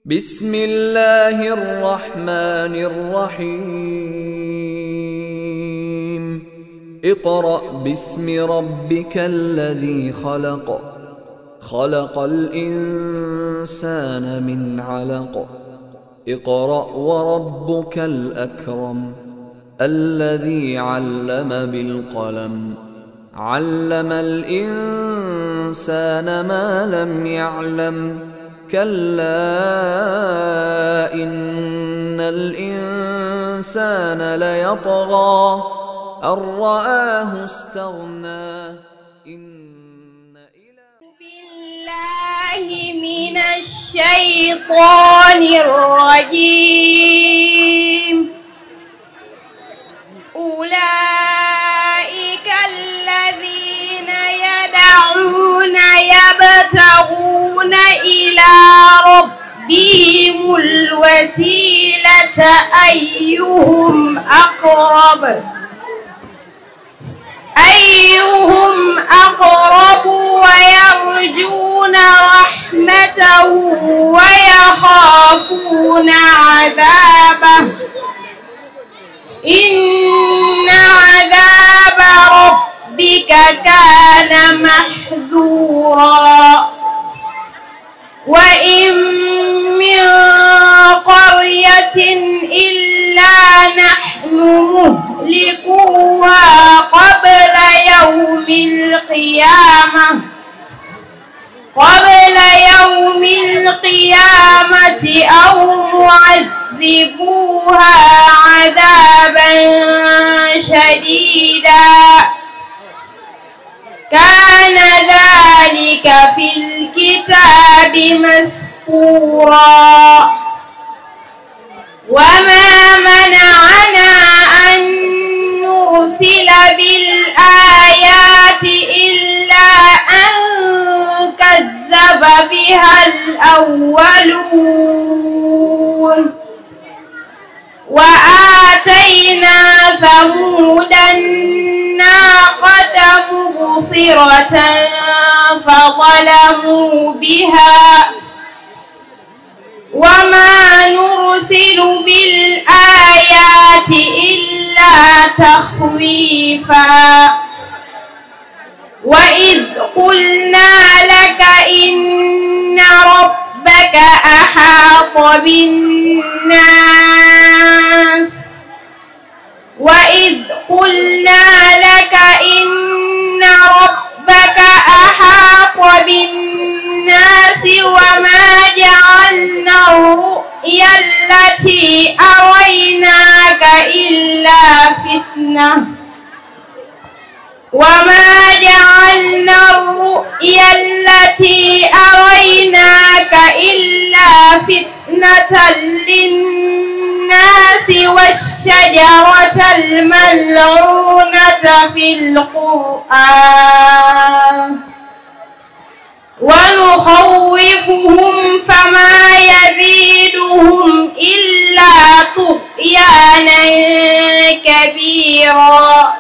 بسم الله الرحمن الرحيم اقرأ باسم ربك الذي خلق خلق الإنسان من علق اقرأ وربك الأكرم الذي علم بالقلم علم الإنسان ما لم يعلم كلا إن الإنسان ليطغى أن رآه استغنى بالله من الشيطان الرجيم أولئك الذين يدعون يبتغون إلى ربهم الوسيلة أيهم أقرب ويرجون رحمته ويخافون عذابه إن عذاب ربك كان محذورا وإن من قرية إلا نحن مهلكوها قبل يوم القيامة أو معذبوها عذابا شديدا كان ذلك في الكتاب مسطورا وما منعنا أن نرسل بالآيات إلا أن كذب بها الأولون وآتينا ثمود الناقة مبصرة فظلموا بها وما نرسل بالآيات إلا تخويفا وإذ قلنا لك إن ربك أحاط بالناس وما جعلنا الرؤيا التي أريناك إلا فتنة للناس والشجرة الملعونة في القرآن ونخوفهم فما يزيدهم إلا طغيانا كبيرا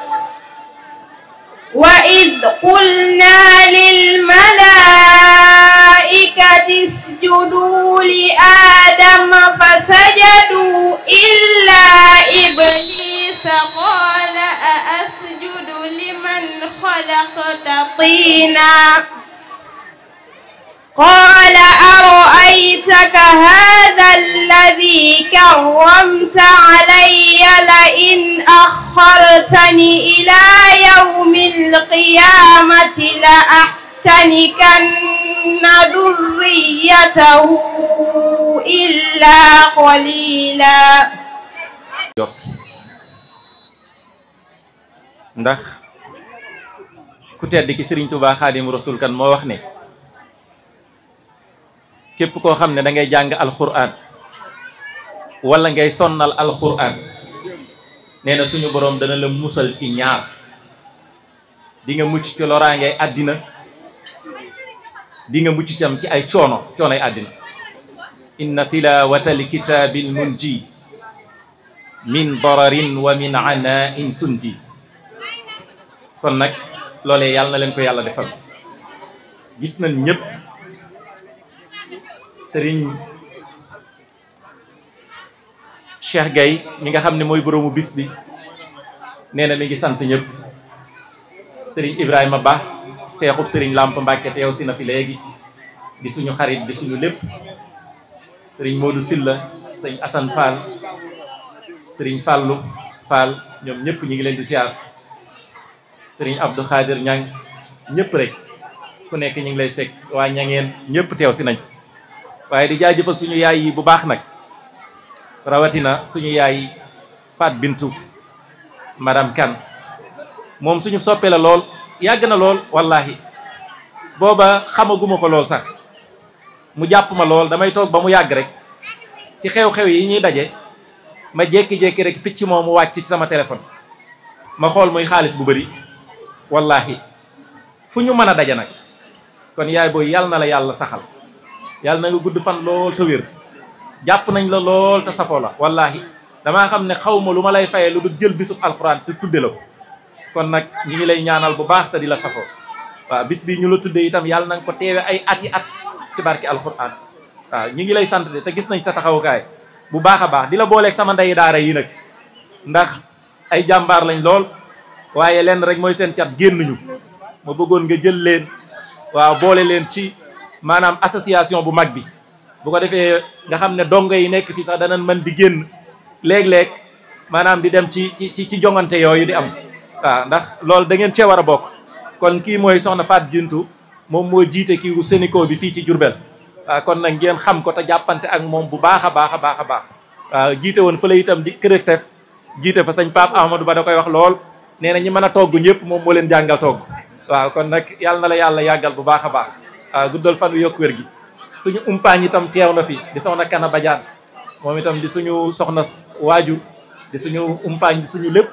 وإذ قلنا للملائكة اسجدوا لآدم فسجدوا إلا إبليس قال أأسجد لمن خلقت طينا قال أرأيتك هذا الذي كرمت علي لئن أخرتني إلى يوم القيامة لأحتنكن ذريته إلا قليلا. ndax ku tedd ki Serigne Touba Xaadimu Rasuul kan moo wax ne képp koo xam ne da ngay jàng alxuraan wala ngay sonnal alxuraan nee na suñu boroom dana la musal ci ñaar di nga mucc ci loraangay àddina di nga mucc tam ci ay coonoy àddina inna tilawata likitaabil munji min dararin wa min ana'in tunji kon nag loolee yàlla na leen ko yàlla defal gis nañ ñëpp sëriñ Cheikh Gaye mi nga xam ne mooy boroomu bis bi nee na mi ngi sant ñëpp. Serigne Ibrahima Ba seexub Serigne Lamp Mbàkke teew si na fi léegi di suñu xarit di suñu lépp. Serigne Modou Silla Serigne Assane Fall Serigne Fallou Fall ñoom ñëpp ñi ngi leen di ziar. Serigne Abdou Khadir Ñang ñëpp rek ku nekk ñu ngi lay fekk waa ñangeen ñëpp teew si nañ fi. waaye di jaajëfal suñu yaay yi bu baax nag rawatina suñu yaay Fat Bintu madame Kane moom suñu soppe la lool yàgg na lool wallahi booba xamaguma ko lool sax mu jàpp ma lool damay toog ba mu yàgg rek ci xew-xew yi ñuy daje ma jékki-jékki rek picc moomu wàcc ci sama téléphone ma xool muy xaalis bu bëri wallahi fu ñu mën a daje nag. kon yaay booy yàlla na la yàlla saxal yàlla na nga gudd fan lool te wér jàpp nañ la lool te safoo la wallahi damaa xam ne xaw ma lu ma lay fayee lu dul jël bisub alxuraan te tudde la ko. kon nag ñi ngi lay ñaanal bu baax te di la safoo waaw bis bi ñu la tuddee itam yàlla na nga ko teewe ay ati at ci barki alxuraan waaw ñi ngi lay sant de te gis nañ sa taxawukaay bu baax a baax di la booleeg sama ndeyi daara yi nag ndax ay jàmbaar lañ lool waaye lenn rek mooy seen cat génnuñu ma bëggoon nga jël leen waaw boole leen ci maanaam association bu mag bi bu ko defee nga xam ne dongo yi nekk fii sax danañ mën di génn léeg-léeg maanaam di dem ci jongante yooyu di am waaw ndax loolu da ngeen cee war a bokk. kon kii mooy soxna Fat Bintu moom moo jiite kii wu Sénico bi fii ci Diourbel waaw kon nag ngeen xam ko te jàppante ak moom bu baax a baax a baax a baax waaw jiite woon fële itam di kërëktef jiite fa sëñ Pape Amadou Ba da koy wax lool nee na ñi mën a togg ñëpp moom moo leen jàngal togg waaw kon nag yàlla na la yàlla yàggal bu baax a baax waaw guddal fan wi yokk wér gi. suñu umpaañ itam teew na fi di soxna Kana Badiane moom itam di suñu soxna waaju di suñu umpaañ di suñu lépp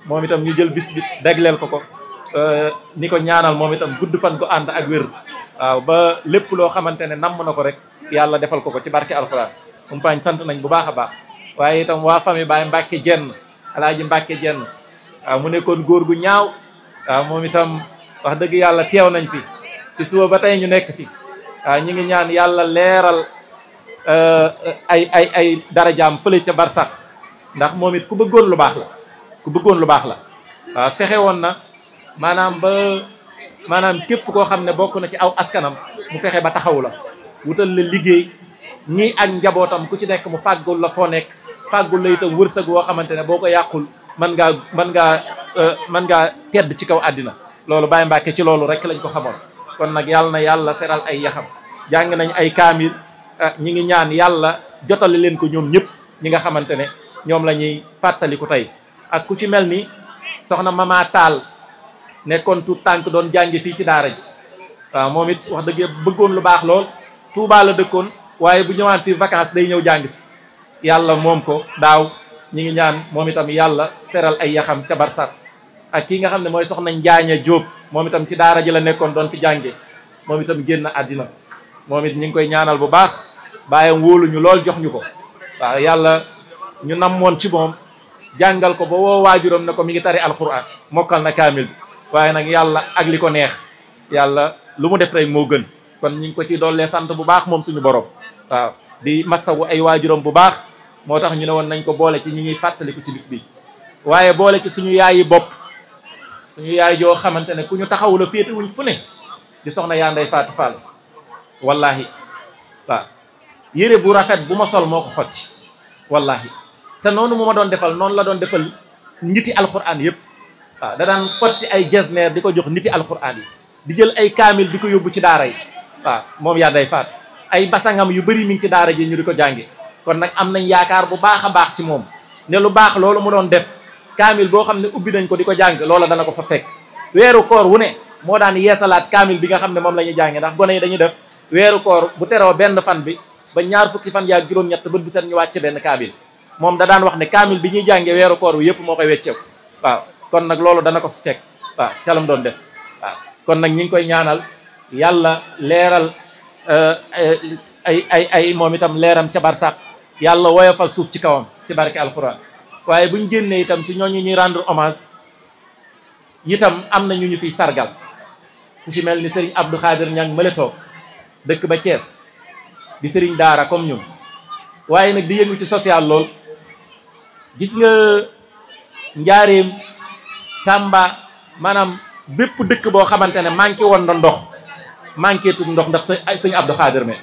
moom itam ñu jël bis bi dagleel ko ni ko ñaanal moom itam gudd fan ko ànd ak wér waaw ba lépp loo xamante ne namm na ko rek yàlla defal ko ci barke alxuraan umpaañ sant nañ bu baax a baax. waaye itam waa famille Baye Mbacke Jenn Alaaji Mbacke Jenn waaw mu nekkoon góor gu ñaaw waaw moom itam wax dëgg yàlla teew nañ fi ci suba ba tey ñu nekk fi waaw ñu ngi ñaan yàlla leeral ay darajaam fële ca barsàq ndax moom it ku bëggoon lu baax la waaw fexe woon na maanaam képp koo xam ne bokk na ci aw askanam mu fexe ba taxaw la wutal la liggéey ñii ak njabootam ku ci nekk mu fàggul la foo nekk fàggul la itam wërsëg woo xamante ne boo ko yàqul mën ngaa tedd ci kaw àddina loolu Baye Mbacke ci loolu rek lañ ko xamoon. kon nag yàlla na yàlla seral ay yaxam jàng nañ ay kaamil ñi ngi ñaan yàlla jotale leen ko ñoom ñëpp ñi nga xamante ne ñoom la ñuy fàttaliku tey ak ku ci mel ni soxna Mama Taal nekkoon tout tànk doon jàngi fii ci daara ji waaw moom it wax dëgg bëggoon lu baax lool Touba la dëkkoon waaye bu ñëwaan fii vacances day ñëw jàng si yàlla moom ko daaw ñi ngi ñaan moom itam yàlla seral ay yaxam ca barsat ak kii nga xam ne mooy soxna Njaaña Jóob moom itam ci daara ji la nekkoon doon fi jànge moom itam génn àddina moom it ñi ngi koy ñaanal bu baax bàyyam wóoluñu lool jox ñu ko waaw yàlla ñu namoon ci moom jàngal ko ba woo waajuram ne ko mi ngi tari alquran mokkal na kaamil bi waaye nag yàlla ak li ko neex yàlla lu mu def rek moo gën kon ñu ngi ko ci dollee sant bu baax moom suñu borom waaw di masawu ay waajuram bu baax moo tax ñu ne woon nañ ko boole ci ñi ñuy fàttaliku ci bis bi waaye boole ci suñu yaayi bopp suñu yaay joo xamante ne ku ñu taxaw la féete wuñ fu ne di soxna yaa Ndey Faatu Fall wallahi waaw yére bu rafet bu ma sol moo ko xotti wallahi te noonu mu ma doon defal noonu la doon defal niti alquran yëpp waaw da daan xotti ay jesneer di ko jox niti alquran yi di jël ay kaamil di ko yóbbu ci daara yi waaw moom yaa Ndey Faatu ay basangam yu bëri mi ngi ci daara ji ñu di ko jànge kon nag am nañ yaakaar bu baax a baax ci moom ne lu baax loolu mu doon def kaamil boo xam ne ubbi nañ ko di ko jàng loola dana ko fa fekk weeru koor wu ne moo daan yeesalaat kaamil bi nga xam ne moom la ñuy jànge ndax gone yi dañuy def weeru koor bu teroo benn fan bi ba ñaar fukki fan yaa juróom-ñett bët bi seen ñu wàcc benn kaamil moom da daan wax ne kaamil bi ñuy jànge weeru koor wi yëpp moo koy wecceeku waaw kon nag loolu dana ko fa fekk waaw calam doon def waaw kon nag ñi ngi koy ñaanal yàlla leeral ay moom itam leeram ca barsàq yàlla woyofal suuf ci kawam ci barke alquran waaye buñ génnee itam ci ñooñu ñuy rendre hommage itam am na ñu ñu fiy sargal ku ci mel ni Serigne Abdou Khadir Ñang mële toog dëkk ba Thiès di Serigne daara comme ñun waaye nag di yëngu ci social lool gis nga Njaareem Tamba maanaam bépp dëkk boo xamante ne manqué woon na ndox manqué tut ndox ndax sëñ Abdou Khadir me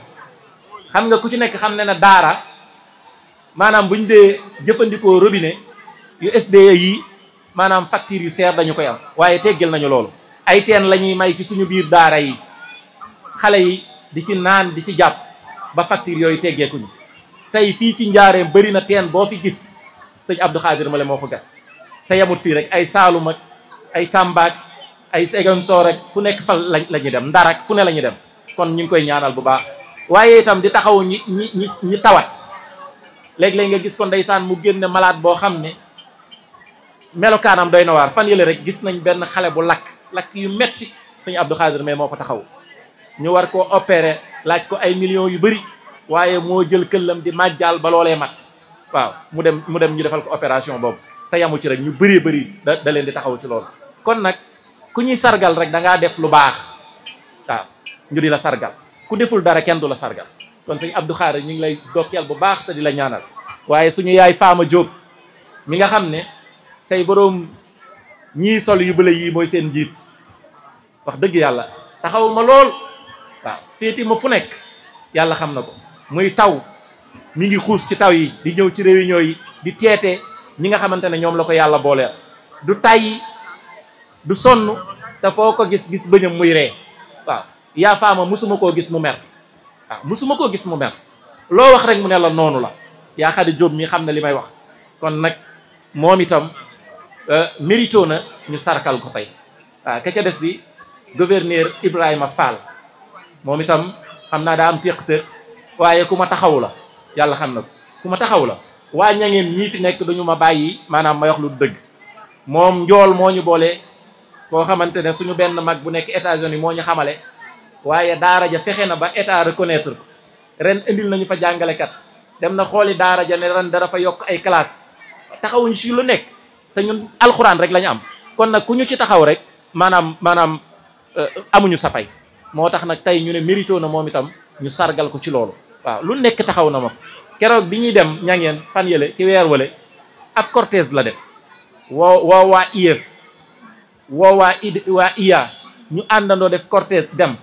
xam nga ku ci nekk xam ne na daara maanaam buñ dee jëfandikoo robinet yu SDE yi maanaam facture yu seer dañu koy am waaye teggil nañu loolu ay teen la ñuy may ci suñu biir daara yi xale yi di ci naan di ci jàpp ba facture yooyu teggeekuñu tey fii ci Njaareem bëri na teen boo fi gis sëñ Abdou Khadir Male moo ko gas te yamut fii rek ay Saalum ak ay Tamba ak ay Ziguinchor rek fu nekk fa la ñuy dem Ndar ak fu ne la ñuy dem kon ñu ngi koy ñaanal bu baax waaye itam di taxaw ñi tawat léeg-léeg nga gis ko ndeysaan mu génne malade boo xam ne melokaanam doy na waar fan yële rek gis nañ benn xale bu lakk yu metti sëñ Abdou Khadir mais moo ko taxaw ñu war koo opérer laaj ko ay millions yu bëri waaye moo jël këllam di màjjaal ba loolee mat waaw mu dem ñu defal ko opération boobu te yamu ci rek ñu bëree bëri da leen di taxaw ci loolu kon nag ku ñuy sargal rek da ngaa def lu baax waaw ñu di la sargal ku deful dara kenn du la sargal kon sëñ Abdou Khadir ñu ngi lay dokkeel bu baax te di la ñaanal waaye suñu yaay Faama Diop mi nga xam ne say boroom ñii sol yu bële yii mooy seen njiit wax dëgg yàlla taxaw ma lool waaw féeti ma fu nekk yàlla xam na ko muy taw mi ngi xuus ci taw yi di ñëw ci réunion yi di teete ñi nga xamante ne ñoom la ko yàlla booleel du tàyyi du sonn te foo ko gis bëñam muy ree waaw yaa Faama musuma koo gis mu mer waaw musuma koo gis mu mer loo wax rek mu ne la noonu la yaa Xadi Jóob mi xam ne li may wax kon nag moom itam mérito na ñu sarkal ko tey waaw ka ca des di gouverneur Ibrahima Fall moom itam xam naa daa am téq-téq waaye ku ma taxaw la yàlla xam na ko ku ma taxaw la waa ñangeen ñii fi nekk duñu ma bàyyi maanaam ma wax lu dëgg moom njool moo ñu boole koo xamante ne suñu benn mag bu nekk États-Unis moo ñu xamale waaye daara ja fexe na ba état reconnaître ko ren indil nañu fa jàngalekat dem na xooli daara ja ne ren dara fa yokk ay classe taxawuñ ci lu nekk te ñun alxuraan rek la ñu am kon nag ku ñu ci taxaw rek maanaam amuñu sa fay moo tax nag tey ñu ne mérito na moom itam ñu sargal ko ci loolu waaw lu nekk taxaw na ma fa keroog bi ñuy dem ñangeen fan yële ci weer wale ab cortège la def woo waa IEF woo waa IA ñu àndandoo def cortège dem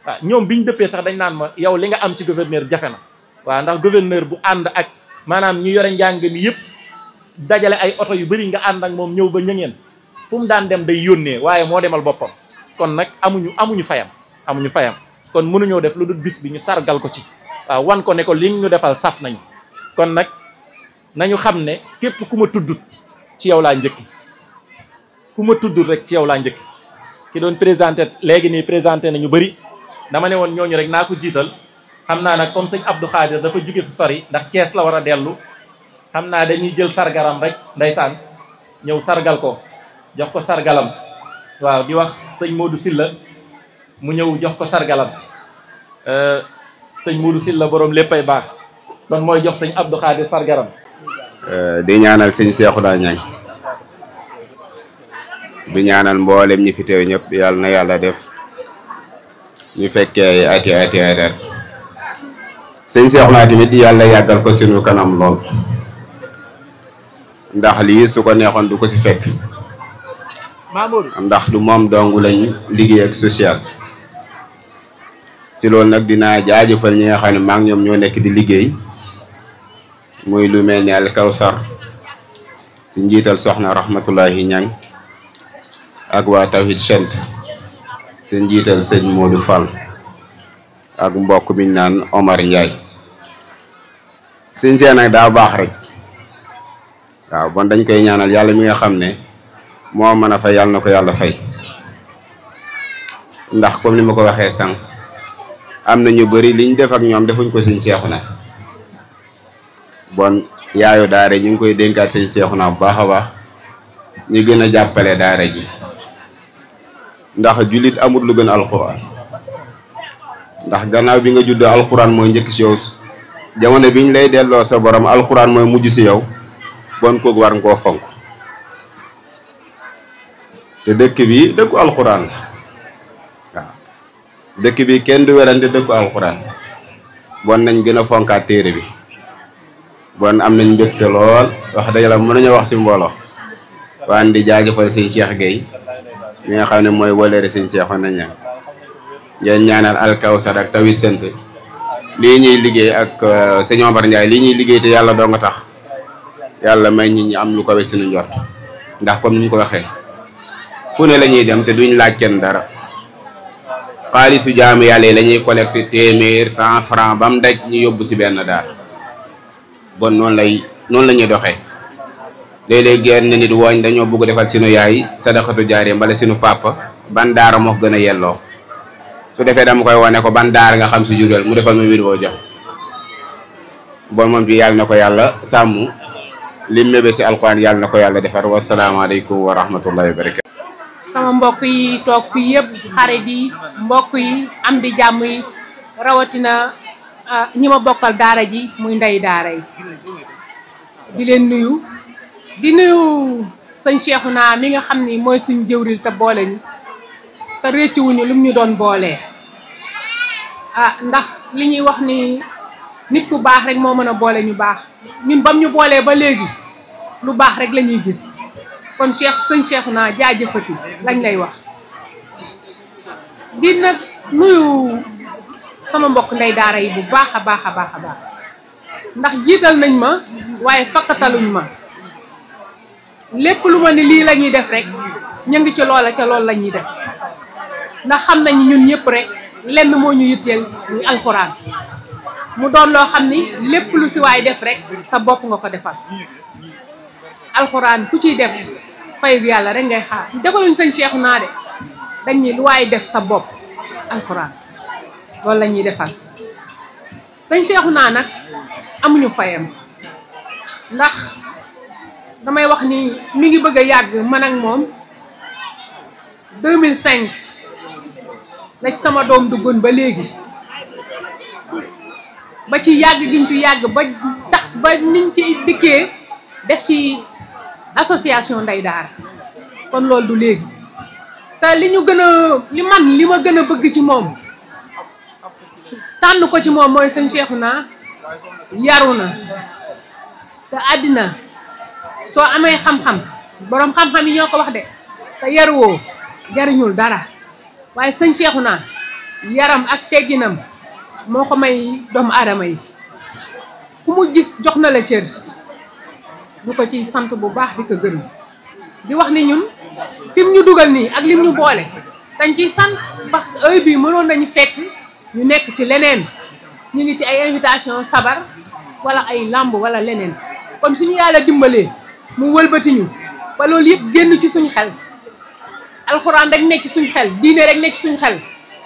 waaw ñoom bi ñu dëppee sax dañ naan ma yow li nga am ci gouverneur jafe na waaw ndax gouverneur bu ànd ak maanaam ñu yore njàng mi yëpp dajale ay oto yu bëri nga ànd ak moom ñëw ba ñangeen fu mu daan dem day yónnee waaye moo demal boppam kon nag amuñu fayam kon mënuñoo def lu dul bis bi ñu sargal ko ci waaw wan ko ne ko li ñu defal saf nañu kon nag nañu xam ne képp ku ma tuddut ci yow laa njëkki ku ma tuddut rek ci yow laa njëkki ki doon présenté léegi nii présenté nañu bëri dama ne woon ñooñu rek naa ko jiital xam naa nag comme sëñ Abdou Khadir dafa jóge fu sori ndax Cees la war a dellu xam naa dañuy jël sargaram rek ndeysaan ñëw sargal ko jox ko sargalam waaw di wax sëñ Modou Silla mu ñëw jox ko sargalam sëñ Modou Silla borom léppay baax kon mooy jox sëñ Abdou Khadir sargaram di ñaanal sëñ Seexuna Ñaŋ di ñaanal mboolem ñi fi teew ñëpp yàlla na yàlla def ñu fekkee ati sëñ Seexuna tamit yàlla yàggal ko sunu kanam lool ndax lii su ko neexoon du ko si fekk ndax du moom dong lañ liggéey ak social si loolu nag dinaa jaajëfal ñi nga xam ne maa ngi ñoom ñoo nekk di liggéey muy lu mel ni Al Kawsar si njiital soxna Rahmatullahi Ñang ak waa Tawhid Chent si njiital sëñ Modou Fall ak mbokk mi ñu naan Omar Ndiaye sëñ seen nag daa baax rek waaw bon dañ koy ñaanal yàlla mi nga xam ne moo mën a fay yàlla na ko yàlla fay ndax comme ni ma ko waxee sànq am na ñu bëri liñ def ak ñoom defuñ ko sëñ Seexuna bon yaayu daara ñu ngi koy dénkaat sëñ Seexuna bu baax a baax ñu gën a jàppale daara ji ndax jullit amul lu gën alquran ndax gannaaw bi nga juddoo alquran mooy njëkk si yow jamono biñ lay delloo sa borom alquran mooy mujj si yow bon kooku war nga koo fonk te dëkk bi dëkku alquran la waaw dëkk bi kenn du werante dëkku alquran bon nañ gën a fonkaat téere bi bon am nañ mbégte lool wax dëgg la mën nañoo wax si mbooloo waan di jaajëfal sëñ Cheikh Gueye mi nga xam ne mooy wóllëre sëñ Cheikhouna Niang ngeen ñaanal Alkawsar ak Tawhid Center lii ñuy liggéey ak sëñ Omar Ndiaye lii ñuy liggéey te yàlla doo nga tax yàlla may nit ñi am lu ko we suñu njort ndax comme ni ñu ko waxee fu ne la ñuy dem te duñ laaj kenn dara xaalisu jaamu yàlla yi la ñuy collecté téeméer 100 francs ba mu daj ñu yóbbu si benn daara bon noonu la ñuy doxee léeg-léeg genn nit wooñ dañoo bëgg defal sunu yaay sadaqatu jaariya mbala sunu papa ban daara moo gën a yelloo su defee dama koy wane ko ban daara nga xam si Jurbel mu defal ma vidéo jox bon moom bi yàlla na ko yàlla sàmm li mébé si alquran yàlla na ko yàlla defar wasalaamaaleykum wa rahmatullahi wa barakatu sama mbokk yi toog fii yëpp xarit yi mbokk yi am di jàmm yi rawatina ñi ma bokkal daara ji muy ndey daara yi di leen nuyu di nuyu sëñ Cheikhouna mi nga xam ni mooy suñ jëwril te boole ñu te réccuwuñu lum ñu doon boolee ndax li ñuy wax ni nit ku baax rek moo mën a boole ñu baax ñun bam ñu boolee ba léegi lu baax rek la ñuy gis kon sëñ Cheikhouna jaajëfati lañ lay wax di nag nuyu sama mbokk ndey daara yi bu baax a baax a baax a baax ndax jiital nañ ma waaye fakkataluñ ma lépp lu ma ni lii la ñuy def rek ñu ngi ci loola ca loolu la ñuy def ndax xam nañ ñun ñëpp rek lenn moo ñu yitteel muy alxuraan mu doon loo xam ni lépp lu si waay def rek sa bopp nga ko defal alxuraan ku ciy def fayu yàlla rek ngay xaar defaluñ sëñ Cheikhouna de dañ ni lu waay def sa bopp alxuraan loolu la ñuy defal sëñ Cheikhouna nag amuñu fayam ndax damay wax ni mi ngi bëgg a yàgg man ak moom 2005 la ci sama doom duggoon ba léegi ba ci yàgg giñ ci yàgg ba tax ba niñ ci dikkee def ci association ndey daara kon loolu du léegi te li ñu gën a li ma gën a bëgg ci moom tànn ko ci moom mooy sëñ Cheikhouna yaru na te àddina soo amee xam-xam boroom xam-xam yi ñoo ko wax de te yaruwoo jariñul dara waaye sëñ Cheikhouna yaram ak tegginam moo ko may doomu aadama yi ku mu gis jox na la cër ñu ko ciy sant bu baax di ko gërëm di wax ni ñun fi mu ñu dugal nii ak lim ñu boole dañ ciy sant parce que heure bii mënoon nañu fekk ñu nekk ci leneen ñu ngi ci ay invitation sabar wala ay làmb wala leneen kon suñu yàlla dimbalee mu wëlbati ñu ba loolu yëpp génn ci suñu xel alxuraan rek nekk ci suñu xel diine rek nekk ci suñu xel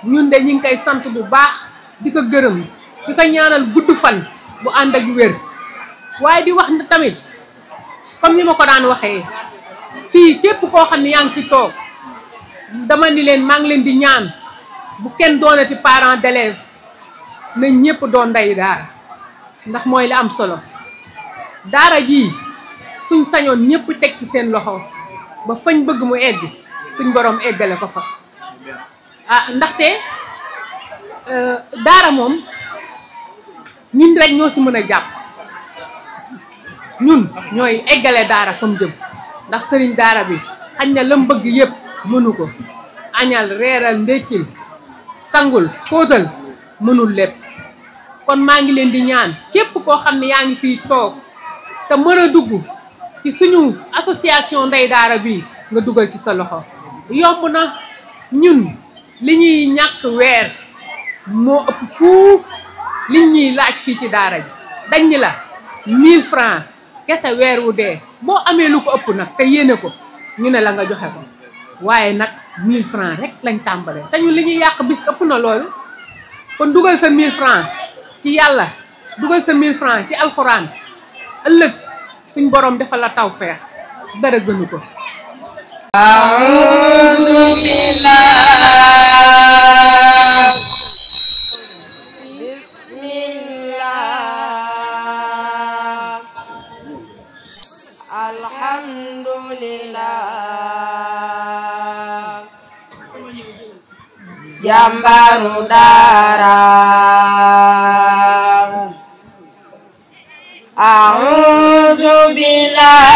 ñun de ñu ngi koy sant bu baax di ko gërëm di ko ñaanal gudd fan bu ànd ak wér waaye di wax na tamit comme ni ma ko daan waxee fii képp koo xam ne yaa ngi fi toog dama ni leen maa ngi leen di ñaan bu kenn doonati parent d'élève na ñëpp doon ndey daara ndax mooy li am solo daara ji suñ sañoon ñëpp teg ci seen loxo ba fañ bëgg mu egg suñ borom eggale ko fa ndaxte daara moom ñun rek ñoo si mën a jàpp ñun ñooy eggale daara fa mu jëm ndax sëriñ daara bi xañ na lam bëgg yëpp mënu ko añal reeral ndékkil sangul fóotal mënul lépp kon maa ngi leen di ñaan képp koo xam ne yaa ngi fii toog te mën a dugg ci suñu association ndey daara bi nga dugal ci sa loxo yomb na ñun li ñuy ñàkk weer moo ëpp fuuf liñ ñuy laaj fii ci daara ji dañ ni la 1000 francs kese weer wu dee boo amee lu ko ëpp nag te yéene ko ñu ne la nga joxe ko waaye nag 1000 francs rek lañ tàmbalee te ñun li ñuy yàq bis ëpp na loolu kon dugal sa 1000 francs ci yàlla dugal sa 1000 francs ci alxuraan ëllëg suñ borom defal la tawfeex dara gënu ko. a'uuzu billah bismillah alhamdulillah jàmbaaru daara أعوذ بالله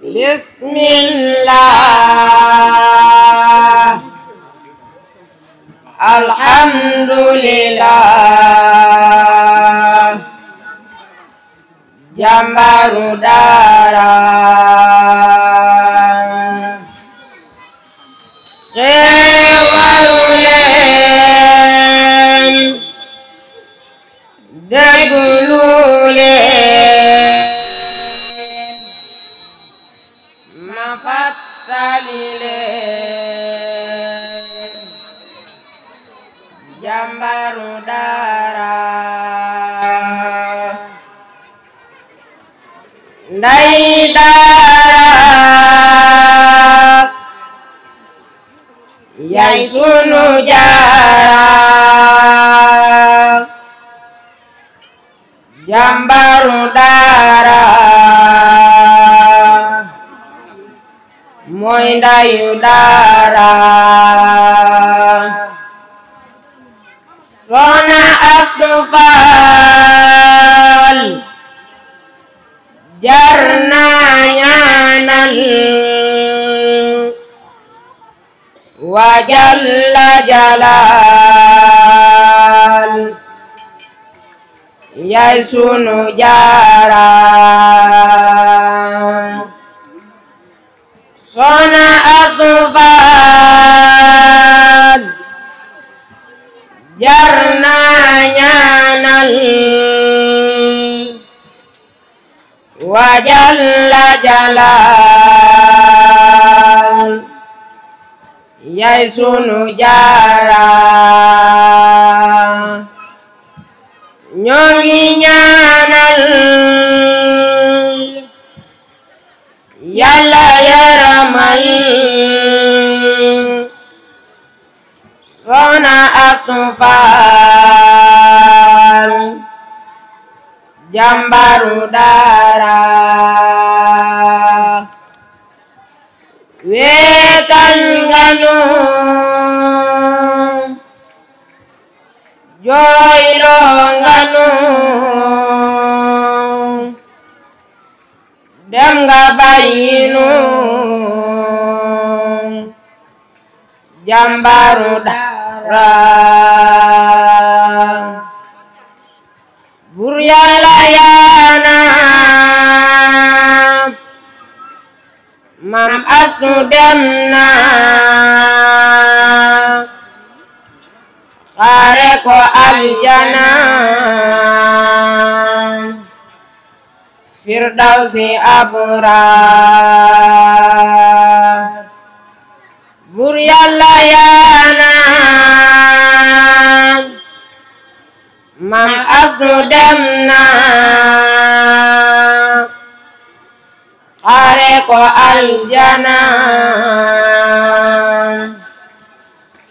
بسم الله الحمد لله jambaru dara xewalu leen déglu leen ma fàttali leen jambaru dara ndey dara yaay sunu jaara jambaru dara mooy ndayu dara Soxna Astu Faal jar na ñaanal wa jalla jalal yaay sunu jaara Soxna Astu Faal jar na ñaanal wa jalla jalal yaay sunu jaara ñoo ngi ñaanal yàlla yaramal Soxna Astu Faal jambaru dara weetal nga nu jooyloo nga nu dem nga bàyyi nu jambaru dara Bur Yàlla yaana Maam Astu dem na xaare ko aljana firdawsi abra Bur Yàlla yaana Maam Astu dem na xaare ko aljana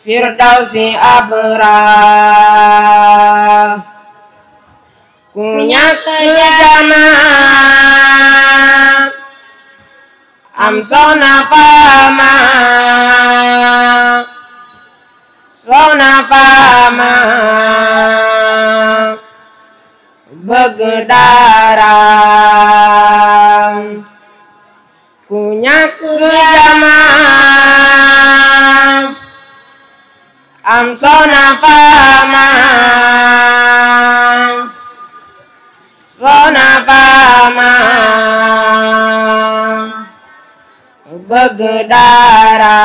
firdawsi abra ku ñàkk jama am Soxna Faama Soxna Faama bëgg dara ku ñàkk jama am Soxna Faama Soxna Faama bëgg dara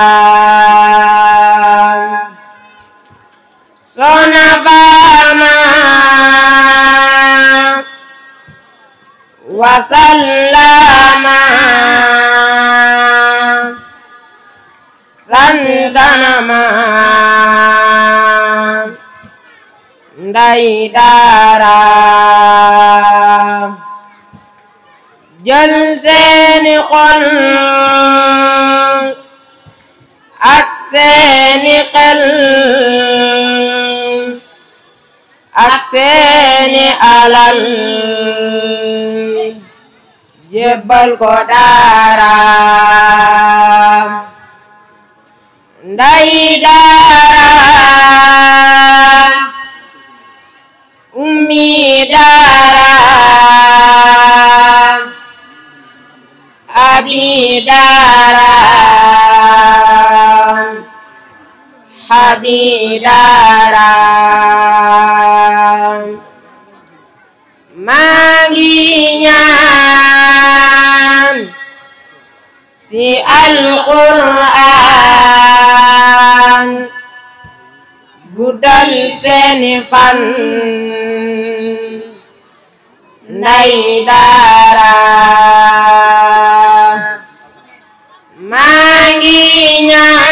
Soxna Faama wasallama santanama nday dara jël seeni xol ak seeni xel ak seeni alal jébbal ko dara nday dara أمي دارا أبي دارا حبي دارا maa ngi ñaan ci Alquraan guddal seeni fan nday daara maa ngi ñaan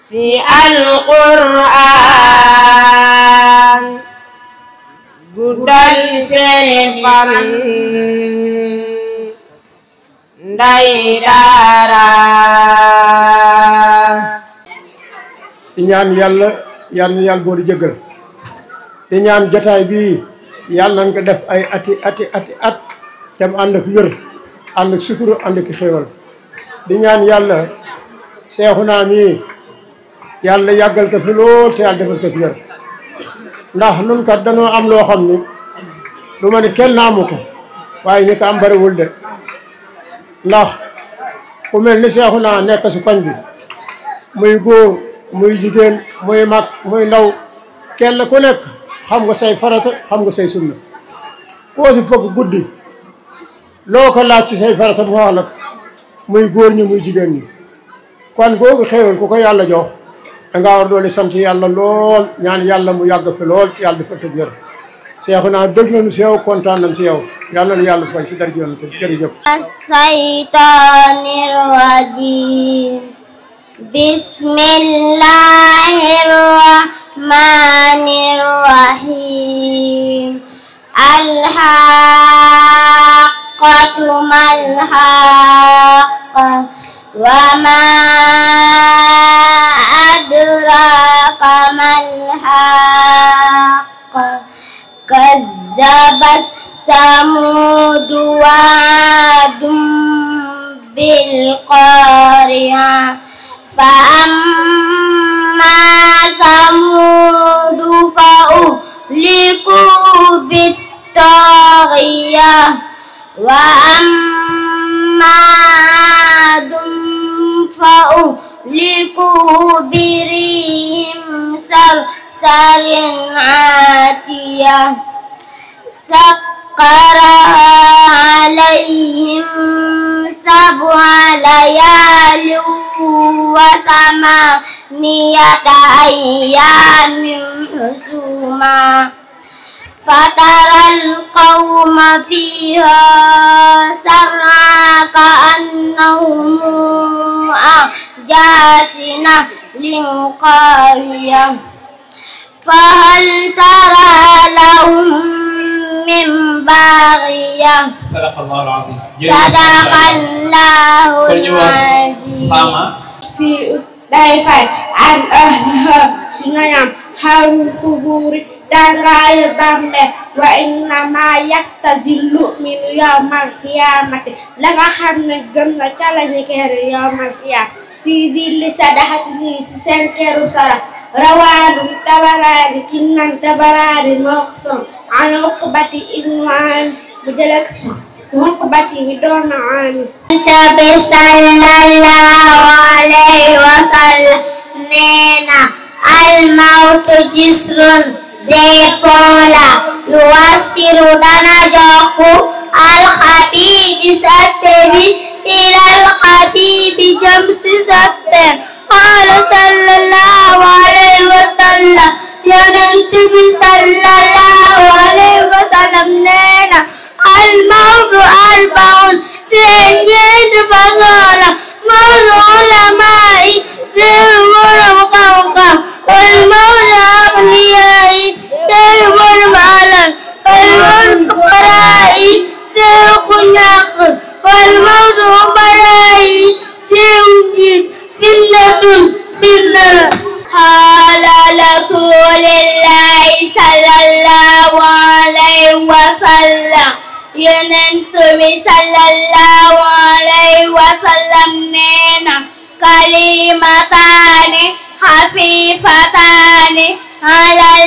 ci Alquraan guddal seeni fan nday daara di ñaan yàlla boo di jëggal di ñaan jataay bii yàlla nañ ko def ay ati at cam ànd ak wér ànd ak sutura ànd ak xéewal di ñaan yàlla Seexuna mii yàlla yàggal ko fi lool te yàlla defal ko fi wér ndax nun kat dañoo am loo xam ni lu ma ne kenn amu ko waaye ñi ko am bariwul de ndax ku mel ni Seexuna nekk si koñ bi muy góor muy jigéen muy mag muy ndaw kenn ku nekk xam nga say farata xam nga say sunna koo si fëgg guddi loo ko laaj ci say farata bu wax la ko muy góor ñi muy jigéen ñi kon googu xéewal ku ko yàlla jox danga war doole sant yàlla lool ñaan yàlla mu yàgg fi lool yàlla dafa tëj wér Seexuna dëgg nañu si yow kontaan nañ si yow yàlla na yàlla fay si dara yoon te jërëjëf as-saytaanir rajiim bismillahir rahmanir rahim al-haqqatu mal-haqqa wa ma adraka mal-haqqa kazzabat samud wa adun bil-qari'ah fa amma samud fa uhliku bit-taghiyah wa amma adun fa uhliku birihim sarsarin atiyah sakkaraha alayhim sab'a layalin wa samaniyata ayyamin husuma fataral qawma fiha sar'a ka'annahum a'jazu nahlin qawiyah fahal tara lahum min baghiyah. Sadaqallahul azim. Fi day fay an ahliha si ñoñam xawul kuburi dangaayu bàmmeel wa inna ma yaktazillu min yawmal qiyaamati la nga xam ne gëm na ca lañu keeru yawmal qiyaam fi zilli sadaxati nii si seen keeru sara rawaanu tabaraani kinnan tabaraani moo ko son an uqbati ibnu aamir mu jëlek si uqbati mi doon aamir Nabi sallallahu alayhi wa sallam neena al mawtu jisrun dépôt la yuwassiru dana jokku al xabibi sappe bi ilal xabibi jëm si sappe qaala sallallahu alayhi wa sallam yonent bi sallallahu alayhi wa sallam neena al mawtu arbaun ñeenti façon la mawtu ulamaa yi borom xam-xam wal mawtu awliyaa yi borom alal wal mawtu fuqaraa yi ku ñàkk wal mawtu umaraa yi njiit fitna la qaala rasuulullaahi sallallahu alayhi wa sallam yonent bi sallallahu alayhi wa sallam neena kalimataani xafiifataani alal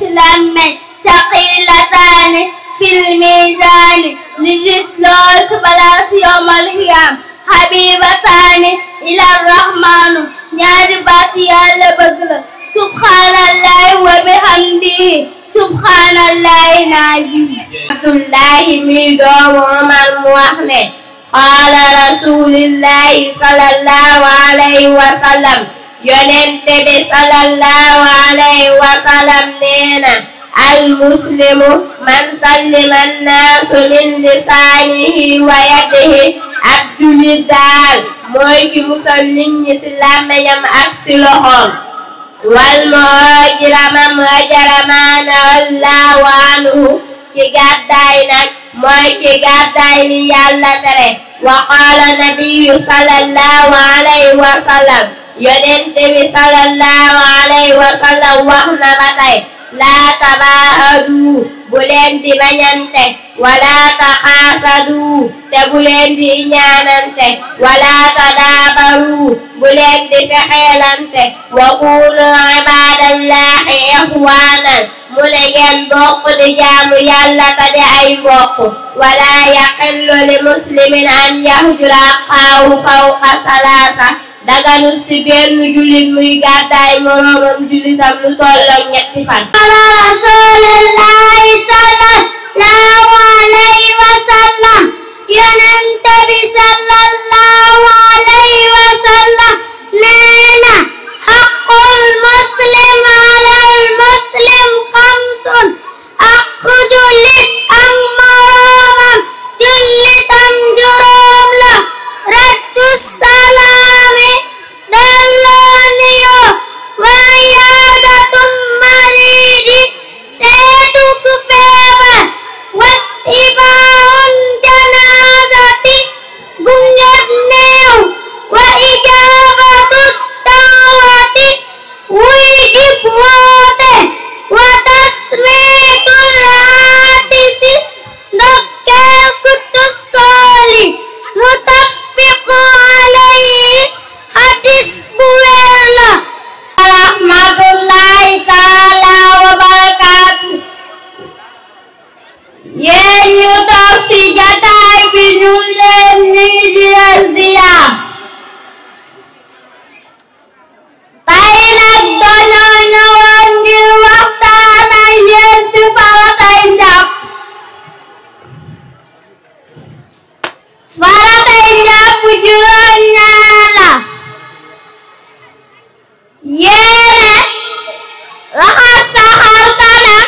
لمن ثقيلتان في الميزان للرسل سبلاس يوم القيامة حبيبتان إلى الرحمن ñaari baat Yàlla bëgg la subhanallahi wa bihamdihi subhanallahi naazim Abdullahi mi doomu Umar mu wax ne qaala rasulillahi sallallahu alayhi wa sallam yonente bi sallallahu alayhi wa sallam neena al muslimu man sallima annaasu min lisaanihi wa yadihi ab jullit daal mooy ki musal nit ñi ci làmmiñam ak ci loxoom wal muhaajira man haajara maana Allahu anhu ki gàddaay nag mooy ki gàddaay li Yàlla tere wa qaala nabiyyu sallallahu alayhi wa sallam yonente bi sallallahu alayhi wa sallam wax na ba tey laa tabaahadu bu leen di bañante wala taxaasadu te bu leen di ñaanante wala tadaabaru bu leen di fexeelante wa kunu ibadallahi ixwaanan mu ne ngeen bokk di jaamu Yàlla te di ay mbokk wala yaxillu li muslimin an yahjura axaahu fawqa salaasa daganu si benn jullit muy gàddaay moroomam jullitam lu tollook ñetti fan ala rasulillahi sallallahu alayhi wa sallam yonent bi sallallahu alayhi wa sallam neena haqqul muslim alal muslim xamsun ak jullit ak moroomam jullitam juróom la raddu salaami delloo nuyoo wa iyaadatum mariidi seetu ku feebar wattibaa'un janaazati gungeb néew wa ijaabatu daawati wuy jib woote wa tasmiitul aatisi ndokkeel ku tussooli mutaffiqu alayhi hadis bu wér la rahmatullahi taala wa barakaatu yéen ñu toog ci jataay bi ñu leen nuyu di leen ziyaar tey nag dañoo ñëwoon ngir waxtaan ak yéen ci faratay njàpp faratay njàpp juróom ñaar la yéene raxas sa xar kanam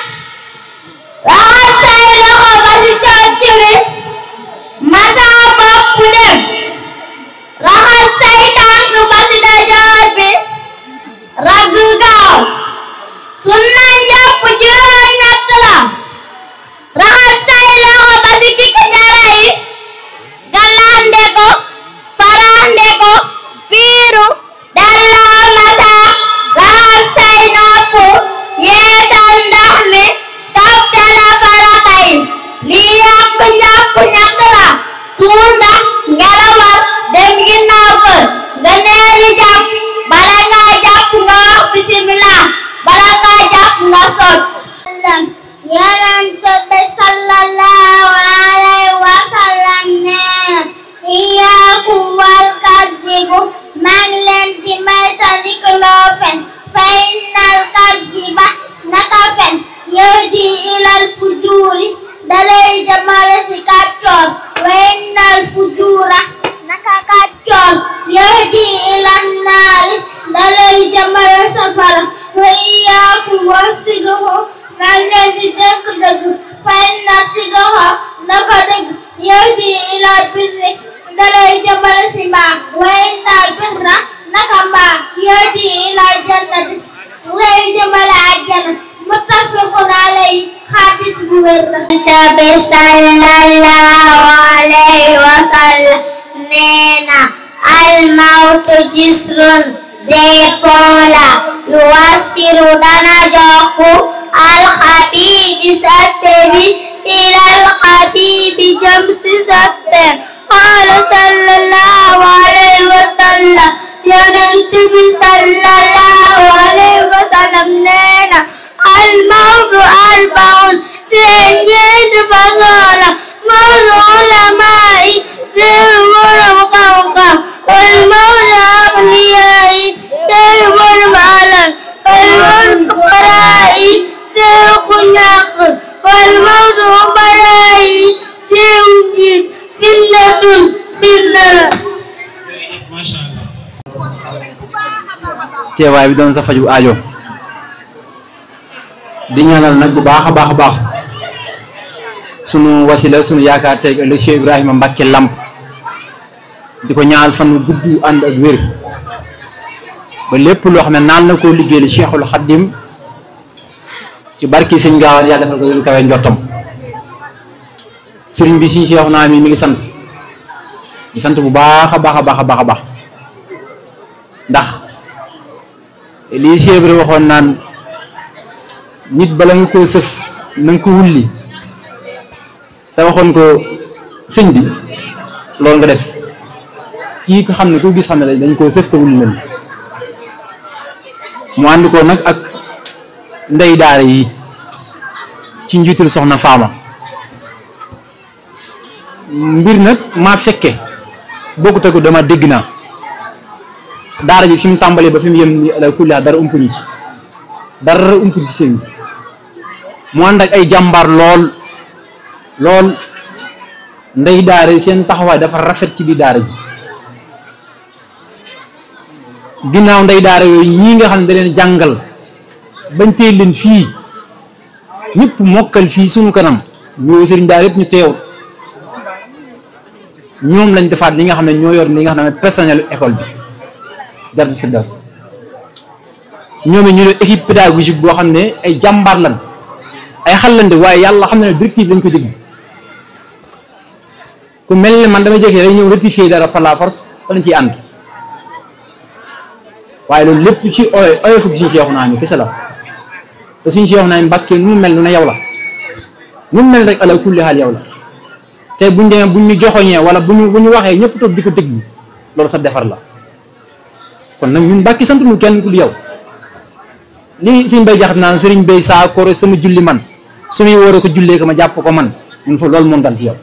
raxas say loxo ba ci conc bi masa bopp dem raxas say tànk ba ci dajoor bi ragg gaaw sunna njàpp juróom ñett la raxas say loxo ba ci tikk jara yi galaande ko faraande ko fiiru delloo masa raxas say nopp yeesal ndox mi toftale farata yi lii yàq njàpp ñett la tuur ndox ngelawal dem ginnaaw kër nga neeli jàpp bala ngaa jàpp nga wax bismillah bala ngaa jàpp nga socc yonent bi sallallahu alayhi wa sallam neena iyaakum wal kazibu maa ngi leen di moytandikuloo fen fa innal kaziba naka fen yahdi ilal fujuuri dalay jëmale ci kàccoor wa innal fujuura naka kàccoor yahdi ilan naari dalay jëmale safara wa iyaakum wa sidqu maa ngi leen di dëgg dëgg fa inna sidqa naka dëgg yahdi ilal birri dalay jëmale ci mbaax wa innal birra naka mbaax yahdi ilal jannati dalay jëmale àjjana muttafiqun alayhi xadis bu wér la Nabi sallallahu alayhi wa sallam neena al mawtu jisrun dépôt la yuwassiru dana jokku al xabibi satte bi ilal xabibi jëm si satte qaala sallallahu alayhi wa sallam yonent bi sallallahu alayhi wa sallam neena al الموت أربع تنجد فصالا موت علماء تنور مقوقا والموت أغنياء تنور مالا والموت فقراء تنقل ناقل والموت أمراء تنجد فتنة فتنة. teewaay bi doon sa faju aajo di ñaanal nag bu baax a baax a baax sunu wasila sunu yaakaar tey le Cheikh Ibrahima Mbacke Lamp di ko ñaanal fan wu gudd ànd ak wér ba lépp loo xam ne naan na koo liggéeyal Cheikhul Khadim ci barki sëñ Gaawaan yàlla defal ko lu kawe njottam sëriñ bi si Cheikh naa mi ngi sant di sant bu baax a baax a baax a baax a baax ndax lii Cheikh Ibrahima waxoon naan nit bala nga koo sëf na nga ko wulli te waxoon ko sëñ bi loolu nga def kii ko xam ne ku gis xam ne dañ koo sëf te wulli nañ mu ànd ko nag ak ndey daara yi ci njiitul soxna Faama mbir nag maa fekke bokkut ak dama dégg naa daara ji fi mu tàmbalee ba fi mu yem ni ala kulli dara umpuñu ci dara umpuñu ci sëñ mu ànd ak ay jàmbaar lool ndey daara yi seen taxawaay dafa rafet ci biir daara ji ginnaaw ndey daara yooyu ñii nga xam ne da leen jàngal bañ teel leen fii ñëpp mokkal fii sunu kanam ñoo sëriñ daara yëpp ñu teew ñoom lañ defaat li nga xam ne ñoo yor li nga xam ne personnel école bi Darou Firdaws ñoom ñu ne équipe pédagogique boo xam ne ay jàmbaar lan ay xalante waaye yàlla xam ne directive lañ ko déglu ku mel ne man damay jékkee rek ñëw rectifier dara par la force lañ ciy ànd waaye loolu lépp ci oyof gi suñu Cheikh naa ñu kese la te suñu Cheikh naa ñu Mbàkke nu mu mel nu ne yow la nu mu mel rek ala kulli xaal yow la te buñ demee buñ ñu joxoñee wala bu ñu waxee ñëpp toog di ko déglu loolu sa defar la kon nag ñun Mbàkke sant ñu kenn ku yow lii suñ bay jaxat naan sëriñ bay saa kore sama julli man suñuy war a ko jullee ko ma jàpp ko man ñun fa loolu moom dal ci yow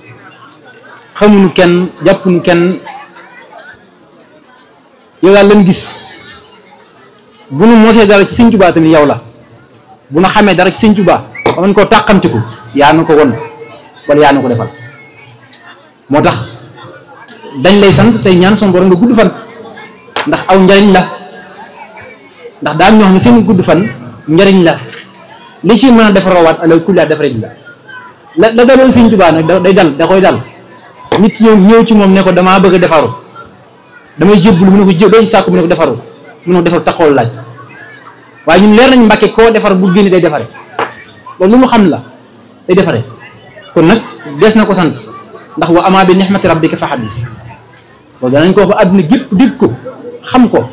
xamuñu kenn jàppuñu kenn yow daal lañ gis bu nu mosee dara ci sëñ Tuubaa tamit yow la bu nu xamee dara ci sëñ Tuubaa ba mën koo tàqamtiku yaa nu ko won wala yaa nu ko defal moo tax dañ lay sant tey ñaan son borom nga gudd fan ndax aw njariñ la ndax daal ñoo xam ne seen gudd fan njariñ la li ci mën a defaroowaat ala kulli defarit la la daloon sëñ Tuubaa nag day dal da koy dal nit ñëw ci moom ne ko damaa bëgg a defaru damay jébbalu mu ne ko doo ci sàkku mu ne ko defaru mu ne ko defaru taxawal laaj waaye ñun leer nañ Mbàkke koo defar bu génne day defare loolu lu mu xam la day defare kon nag des na ko sant ndax wa amaa bi nihmati rabbika fa hadis loolu danañ ko wax ba àdduna gépp dégg ko xam ko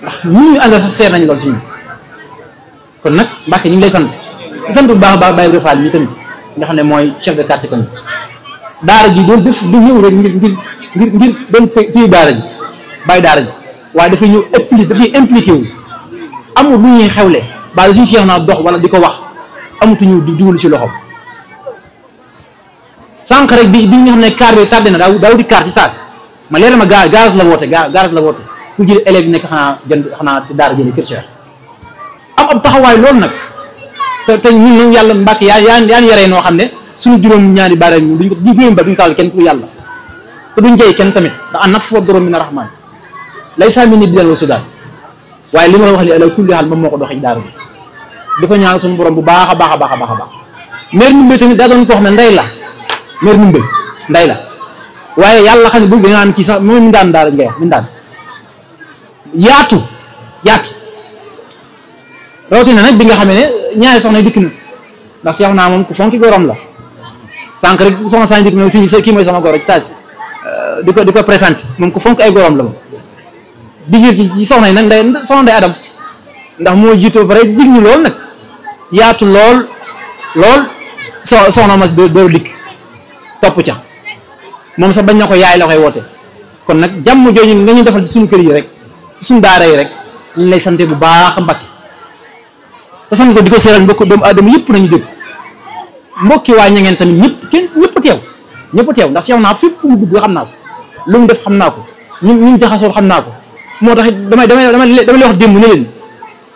ndax ñu àndal sax seer nañ lool ci ñu kon nag Mbàkke ñu ngi lay sant di sant bu baax a baax Baye Fall mi tamit nga xam ne mooy chef de quartier kon daara ji doon def du ñëw rek ngir doon pays daara ji bàyyi daara ji waaye dafay ñëw dafay impliqué wu amul lu ñuy xewle ba suñu Cheikh naa dox wala di ko wax amutuñu di dugal ci loxoom sànq rek bi nga xam ne car bi tardé na daaw di car ci saas ma leer ma gaz la woote garage la woote pour jël élèves yi nekk xanaa daara jële kër Cheikh am ab taxawaay loolu nag te ñun nag yàlla Mbàkke yaa ñu yaree noo xam ne suñu juróom ñaari baaraam ñu duñ juróom ba duñu taal kenn pour yàlla te duñ jëy kenn tamit ndax an naf wa dorom min rahman lay saa mi ni bidal wa sudaal waaye li ma la wax li ala kulli xaal moom moo ko doxee daara bi di ko ñaan suñu borom bu baax a baax a baax a baax a baax maire Ndoumbé tamit daa doon koo xam ne ndey la maire Ndoumbé ndey la waaye yàlla xam ne bu nga am ci sax moom mindaan daara ngay wax mindaan yaatu rawatina nag bi nga xam ne ñaari soxna dikk na ndax Cheikh naa moom ku fonki gorom la sànq rek soxna saa dikk na si kii mooy sama gor rek saa si di ko présenté moom ku fonk ay gorom la moom digir ci soxna yi nag soxna Ndey Adam ndax moo jiitoo pare jig ñu lool nag yaatu lool soxna ma doo dikk topp ca moom sax bañ na ko yaay la koy woote kon nag jàmm jooju nga ñu defal ci suñu kër yi rek suñu daara yi rek ñu lay sante bu baax Mbàkke te sant ko di ko seeral mbokk doomu aadama yëpp nañu dégg mbokki waa Ñangeen tamit ñëpp teew ndax Cheikh naa fépp fu mu dugg xam naa ko lu mu def xam naa ko ñun jaxasoo xam naa ko moo tax damay lay wax démb ne leen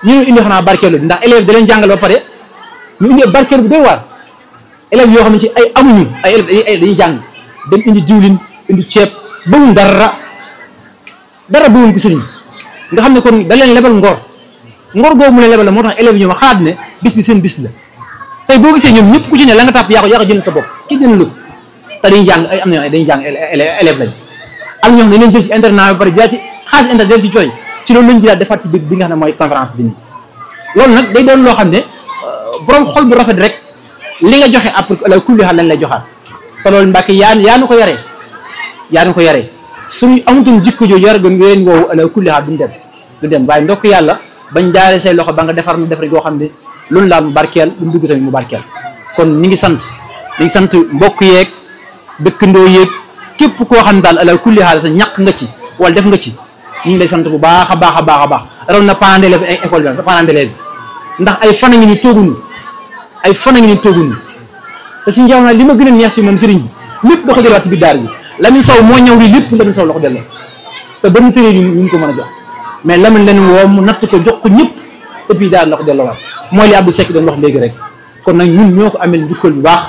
ñu indi xanaa barkeelu ndax élève da leen jàngal ba pare ñu indi barkeelu bu doy waar élèves yoo xam ne ci ay amuñu ay élèves dañuy jàng dem indi diwlin indi ceeb bëgguñ dara bëgguñ ko sëriñ nga xam ne kon da leen lebal ngor googu mu leen lebal la moo tax élèves yi ñoom xalaat ne bis bi seen bis la tey boo gisee ñoom ñëpp ku ci ne la nga tàpp yaa ko jënd sa bopp ki jënd lu te dañuy jàng ay am na dañuy jàng élève lañ am ñoo xam ne leen jël ci internat ba pare jëlaat ci xaalis internet ci cooy ci loolu lañ jëlaat defaat ci bi nga xam ne mooy conférence bi nii loolu nag day doon loo xam ne borom xol bu rafet rek li nga joxe après la kulli xaal lañ lay joxaat te loolu Mbàkke yaa nu ko yaree suñu amutoon jikko jooju yore gon leen woowu ala kulli xaal du dem waaye ndokk yàlla bañ jaaree say loxo ba nga defar goo xam ne loolu laa mu barkeel lu mu dugg tamit mu barkeel kon ñi ngi sant mbokk yeeg dëkkandoo yeeg képp koo xam ne daal ala kulli xaal sa ñàq nga ci wala def nga ci ñu ngi lay sant bu baax a baax raw na parents d'élèves ay école bi parents d'élèves ndax ay fan a ngi ni tooguñu te si njaw naa li ma gën a neex ci moom sëriñ bi lépp da ko delluwaat ci biir daara ji Lamine Sow moo ñëw li lépp Lamine Sow la ko delloo te bari tëree ñu ko mën a jox mais Lamine leen woo mu natt ko jox ko ñëpp et puis daal la ko delloowaat mooy li Abdou Seck doon wax léegi rek kon nag ñun ñoo ko amel njukkal bu baax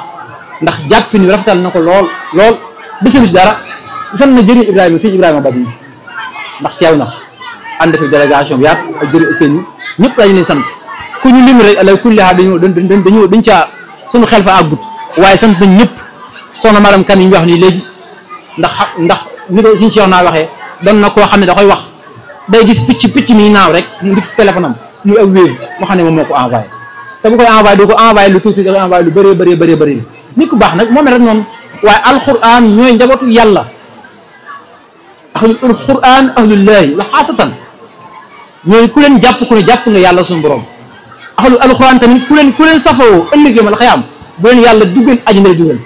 ndax jàpp ni rafetal na ko lool deseelu ci dara sant na jëriñ sëñ Ibrahima Badji ndax teew na ànd fi délégation bi yaatu ak jëriñ seen ñëpp dañu leen sant ku ñu lim rek ala kulli haal dañ caa suñu xel fa àggut waaye sant nañ ñëpp soxna madame kan yi ñu wax nii léegi ndax ni ko suñu Cheikh naa waxee doon na koo xam ne da koy wax day gis picc mi naaw rek mu dikk si téléphone am muy ak wéev moo xam ne moom moo ko envoyé te bu koy envoyé doo ko envoyé lu tuuti da koy envoyé lu bëree nit ku baax nag moom rek noonu waaye alquran ñooy njabootu yàlla ahlul quran ahlullahi wa xaasatan ñooy ku leen jàpp ku ne jàpp nga yàlla suñu borom ahlul alquran tamit ku leen safoo ëllëg yomal xiyaam bu leen yàlla duggal ajina dugal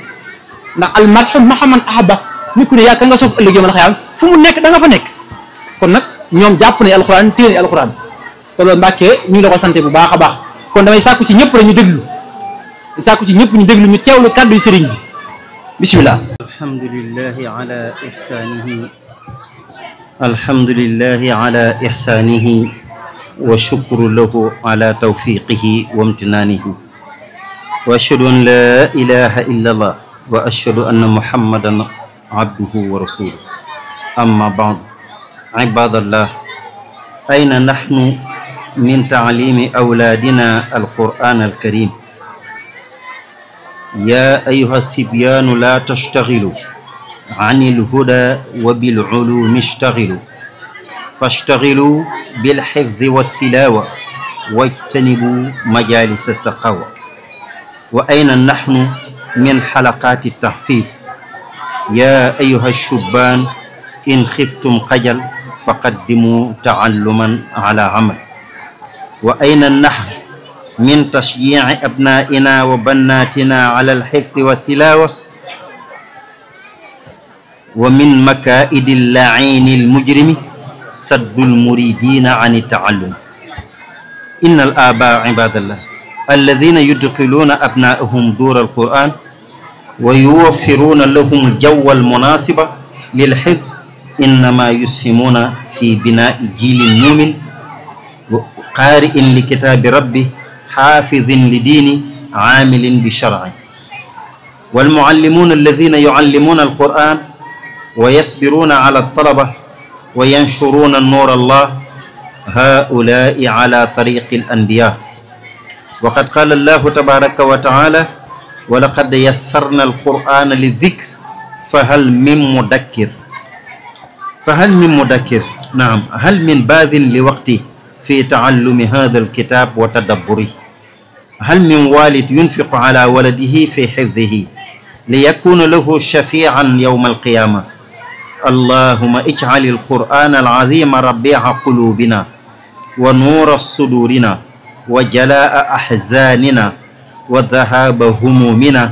ndax al marhum mahaman ahaba nit ku ne yaa ka nga sopp ëllëg yomal xiyaam fu mu nekk da nga fa nekk kon nag ñoom jàpp nañ alquran téye nañ alquran te loolu Mbàkke ñu ngi la ko sant bu baax a baax kon damay sàkku ci ñëpp rek ñu déglu ñu teewlu kàddu sëriñ bi bismillah alhamdulillahi ala ihsanihi wa shukru lahu ala tawfiqihi wa imtinanihi wa ashhadu an la ilaha illa allah wa ashhadu anna muhammadan abduhu wa rasuluhu amma ba'd ibadallah ayna nahnu min ta'limi awladina alquran alkarim ya ayuha sibyanu la tashtaghilu عن الهدى وبالعلوم اشتغلوا فاشتغلوا بالحفظ والتلاوة واجتنبوا مجالس السخاوة وأين نحن من حلقات التحفيظ يا أيها الشبان إن خفتم خجل فقدموا تعلما على عمل وأين نحن من تشجيع أبنائنا وبناتنا على الحفظ والتلاوة ومن مكائد اللعين المجرم سد المريدين عن التعلم إن الآباء عباد الله الذين يدخلون أبنائهم دور القرآن ويوفرون لهم الجو المناسب للحفظ إنما يسهمون في بناء جيل مؤمن قارئ لكتاب ربه حافظ لدينه عامل بشرعه والمعلمون الذين يعلمون القرآن ويصبرون على الطلبة وينشرون النور الله هؤلاء على طريق الأنبياء وقد قال الله تبارك وتعالى ولقد يسرنا القرآن للذكر فهل من مدكر نعم هل من باذ لوقته في تعلم هذا الكتاب وتدبره هل من والد ينفق على ولده في حفظه ليكون له شفيعا يوم القيامة اللهم اجعل القرآن العظيم ربيع قلوبنا ونور صدورنا وجلاء أحزاننا وذهاب همومنا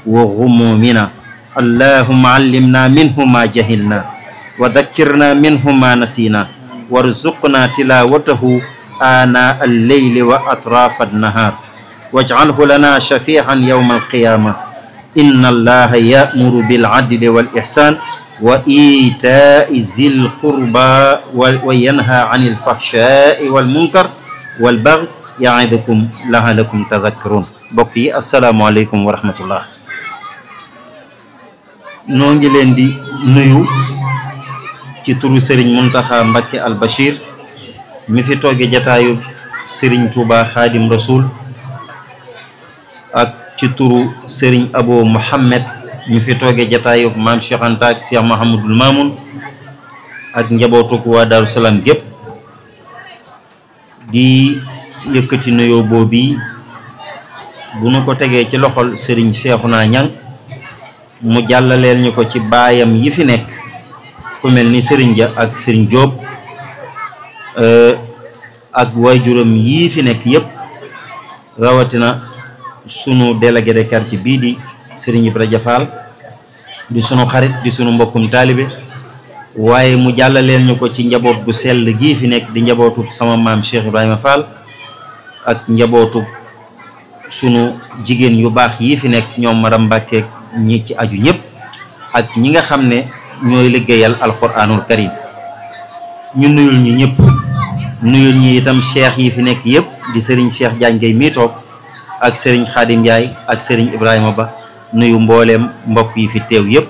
وغمومنا اللهم علمنا منه ما جهلنا وذكرنا منه ما نسينا وارزقنا تلاوته آناء الليل وأطراف النهار واجعله لنا شفيعا يوم القيامة إن الله يأمر بالعدل والإحسان وإيتاء ذي القربى وينهى عن الفحشاء والمنكر والبغي يعظكم لعلكم تذكرون. بقي السلام عليكم ورحمة الله. نونجي لين دي نيو ci turu Serigne Mountakha Mbacké Al Bachir mi fi toogee jataayu Serigne Touba Khadim Rasoul ak ci turu Serigne Abo Mohamed mi fi toogee jataayu Maam Cheikh Anta ak Cheikh Mahamadul Mamoun ak njabootuk waa Daaru Salaam gépp di yëkkati nuyoo boobu bu nu ko tegee ci loxol Serigne Cheikhouna Niang mu jàllaleel ñu ko ci baayam yi fi nekk ku mel ni Serigne Dia ak Serigne Diop ak waajuram yii fi nekk yëpp rawatina sunu délégué de quartier bii di Serigne Ibrahima Fall di sunu xarit di sunu mbokkum taalibe waaye mu jàllaleel ñu ko ci njaboot gu sell gii fi nekk di njabootu sama maam Cheikh Ibrahima Fall ak njabootu sunu jigéen yu baax yii fi nekk ñoom Maram Mbàkke ñi ci aju ñëpp ak ñi nga xam ne ñooy liggéeyal alquranul karim ñu nuyul ñu ñëpp nuyul ñi itam cheikh yi fi nekk yëpp di Serigne Cheikh Diagne Gueye mii toog ak Serigne Khadim Ndiaye ak Serigne Ibrahima Ba nuyu mbooleem mbokk yi fi teew yëpp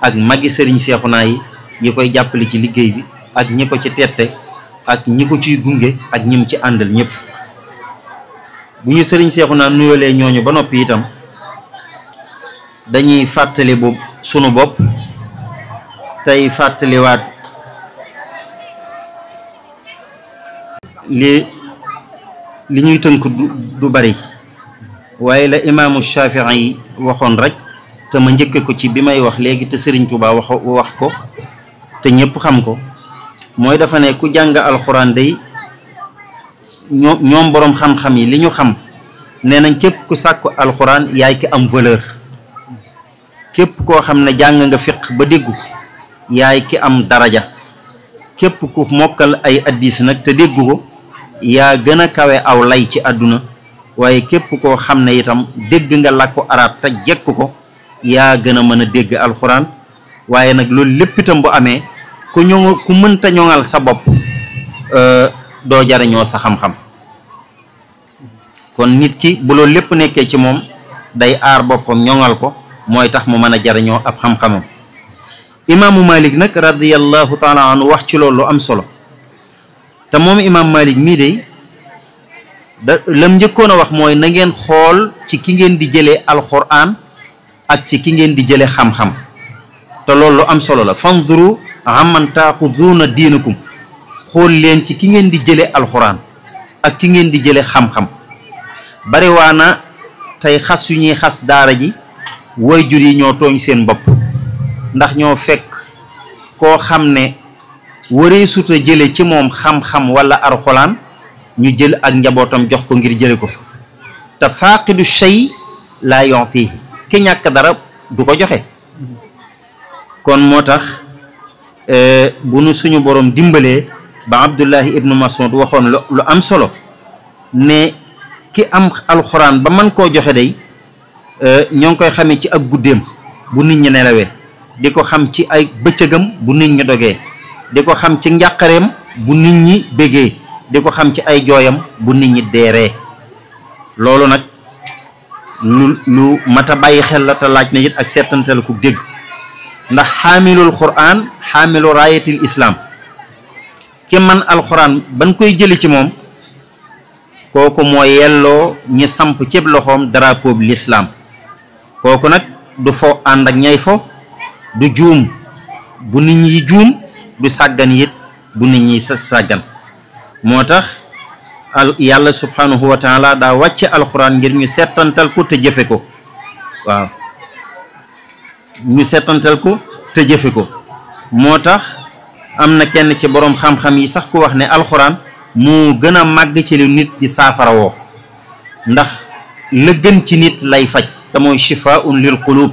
ak magi Serigne Cheikhouna yi ñi koy jàppale ci liggéey bi ak ñi ko ci tette ak ñi ko ciy gunge ak ñim ci àndal ñëpp bu ñu Serigne Cheikhouna nuyoolee ñooñu ba noppi itam dañuy fàttali bu sunu bopp tey fàttaliwaat li ñuy tënk du bari waaye la imaamu Shafii yi waxoon rek te ma njëkke ko ci bi may wax léegi te Serigne Touba wax ko te ñëpp xam ko mooy dafa ne ku jàng alxuraan day ñoom boroom xam-xam yi li ñu xam nee nañ képp ku sàkku alxuraan yaay ki am valeur képp koo xam ne jàng nga fiq ba dégg ko yaay ki am daraja képp ku mokkal ay addis nag te dégg ko yaa gën a kawe aw lay ci àdduna waaye képp koo xam ne itam dégg nga làkku arab te jekk ko yaa gën a mën a dégg alxuraan waaye nag loolu lépp itam bu amee ku mënta ñoŋal sa bopp doo jariñoo sa xam-xam kon nit ki bu loolu lépp nekkee ci moom day aar boppam ñoŋal ko mooy tax mu mën a jariñoo ab xam-xamam imaamu Malik nag radiyallahu taala anhu wax ci loolu am solo te moom imaam Malik mii de lam njëkkoon a wax mooy na ngeen xool ci ki ngeen di jëlee alquran ak ci ki ngeen di jëlee xam-xam te loolu lu am solo la fanzuru amman taaxuduuna diinakum xool leen ci ki ngeen di jëlee alquran ak ki ngeen di jëlee xam-xam bari waa na tey xas yu ñuy xas daara ji waajur yi ñoo tooñ seen bopp ndax ñoo fekk koo xam ne waree suta jële ci moom xam-xam wala alxuraan ñu jël ak njabootam jox ko ngir jële ko fa te faaqidu shay laa yu'tihi ki ñàkk dara du ko joxe kon moo tax bu nu suñu borom dimbalee ba Abdullahi ibnu Mas'ud waxoon lu am solo ne ki am alxuraan ba mën koo joxe day ñoo ngi koy xamee ci ak guddeem bu nit ñi nelawee di ko xam ci ay bëccëgam bu nit ñi dogee di ko xam ci njàqareem bu nit ñi bégee di ko xam ci ay jooyam bu nit ñi deeree loolu nag lu mat a bàyyi xel la te laaj na it ak seetantal ku dégg ndax xaamilul quran xaamilu raayatil islam ki man alquran ban koy jëli ci moom kooku moo yelloo ñi samp cib loxoom drapeau bi l'islam kooku nag du fo ànd ak ñay fo du juum bu nit ñi juum du sàggan it bu nit ñi sàggan moo tax yàlla subhanahu wa taala daa wàcce alquran ngir ñu settantal ko te jëfe ko waaw ñu settantal ko te jëfe ko moo tax am na kenn ci boroom xam-xam yi sax ku wax ne alquran moo gën a màgg ci lu nit di saafara woo ndax la gën ci nit lay faj te mooy shifaa'un lil qulub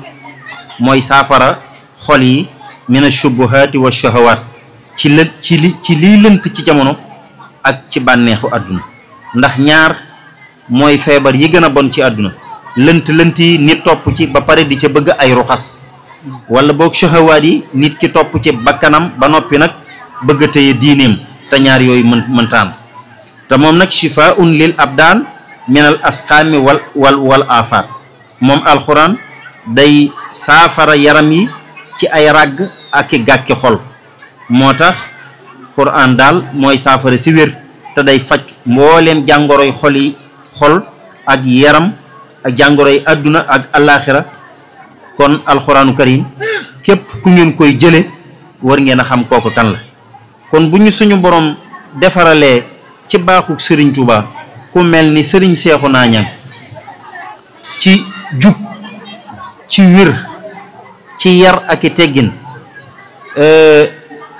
mooy saafara xol yi min ash-shubuhaati wa shahawaat ci liy lënt ci jamono ak ci bànneexu àdduna ndax ñaar mooy feebar yi gën a bon ci àdduna lënt yi nit topp ci ba pare di ca bëgg ay ruxas wala boog shahawaat yi nit ki topp ci bakkanam ba noppi nag bëgg a téye diineem te ñaar yooyu mëntaan te moom nag shifaun lil abdaan min al asqaami wal afaat moom alxuraan day saafara yaram yi ci ay ràgg ak i gàkki xol moo tax xuraan daal mooy saafara si wér te day faj mbooleem jàngoroy xol ak yaram ak jàngoroy àdduna ak alaaxira kon alxuraanu karim képp ku ngeen koy jële war ngeen a xam kooku kan la kon bu ñu suñu borom defaralee ci baaxuk sëriñ Tuuba ku mel ni sëriñ Seexuna Ñaŋ ci jub ci wér ci yar ak i teggin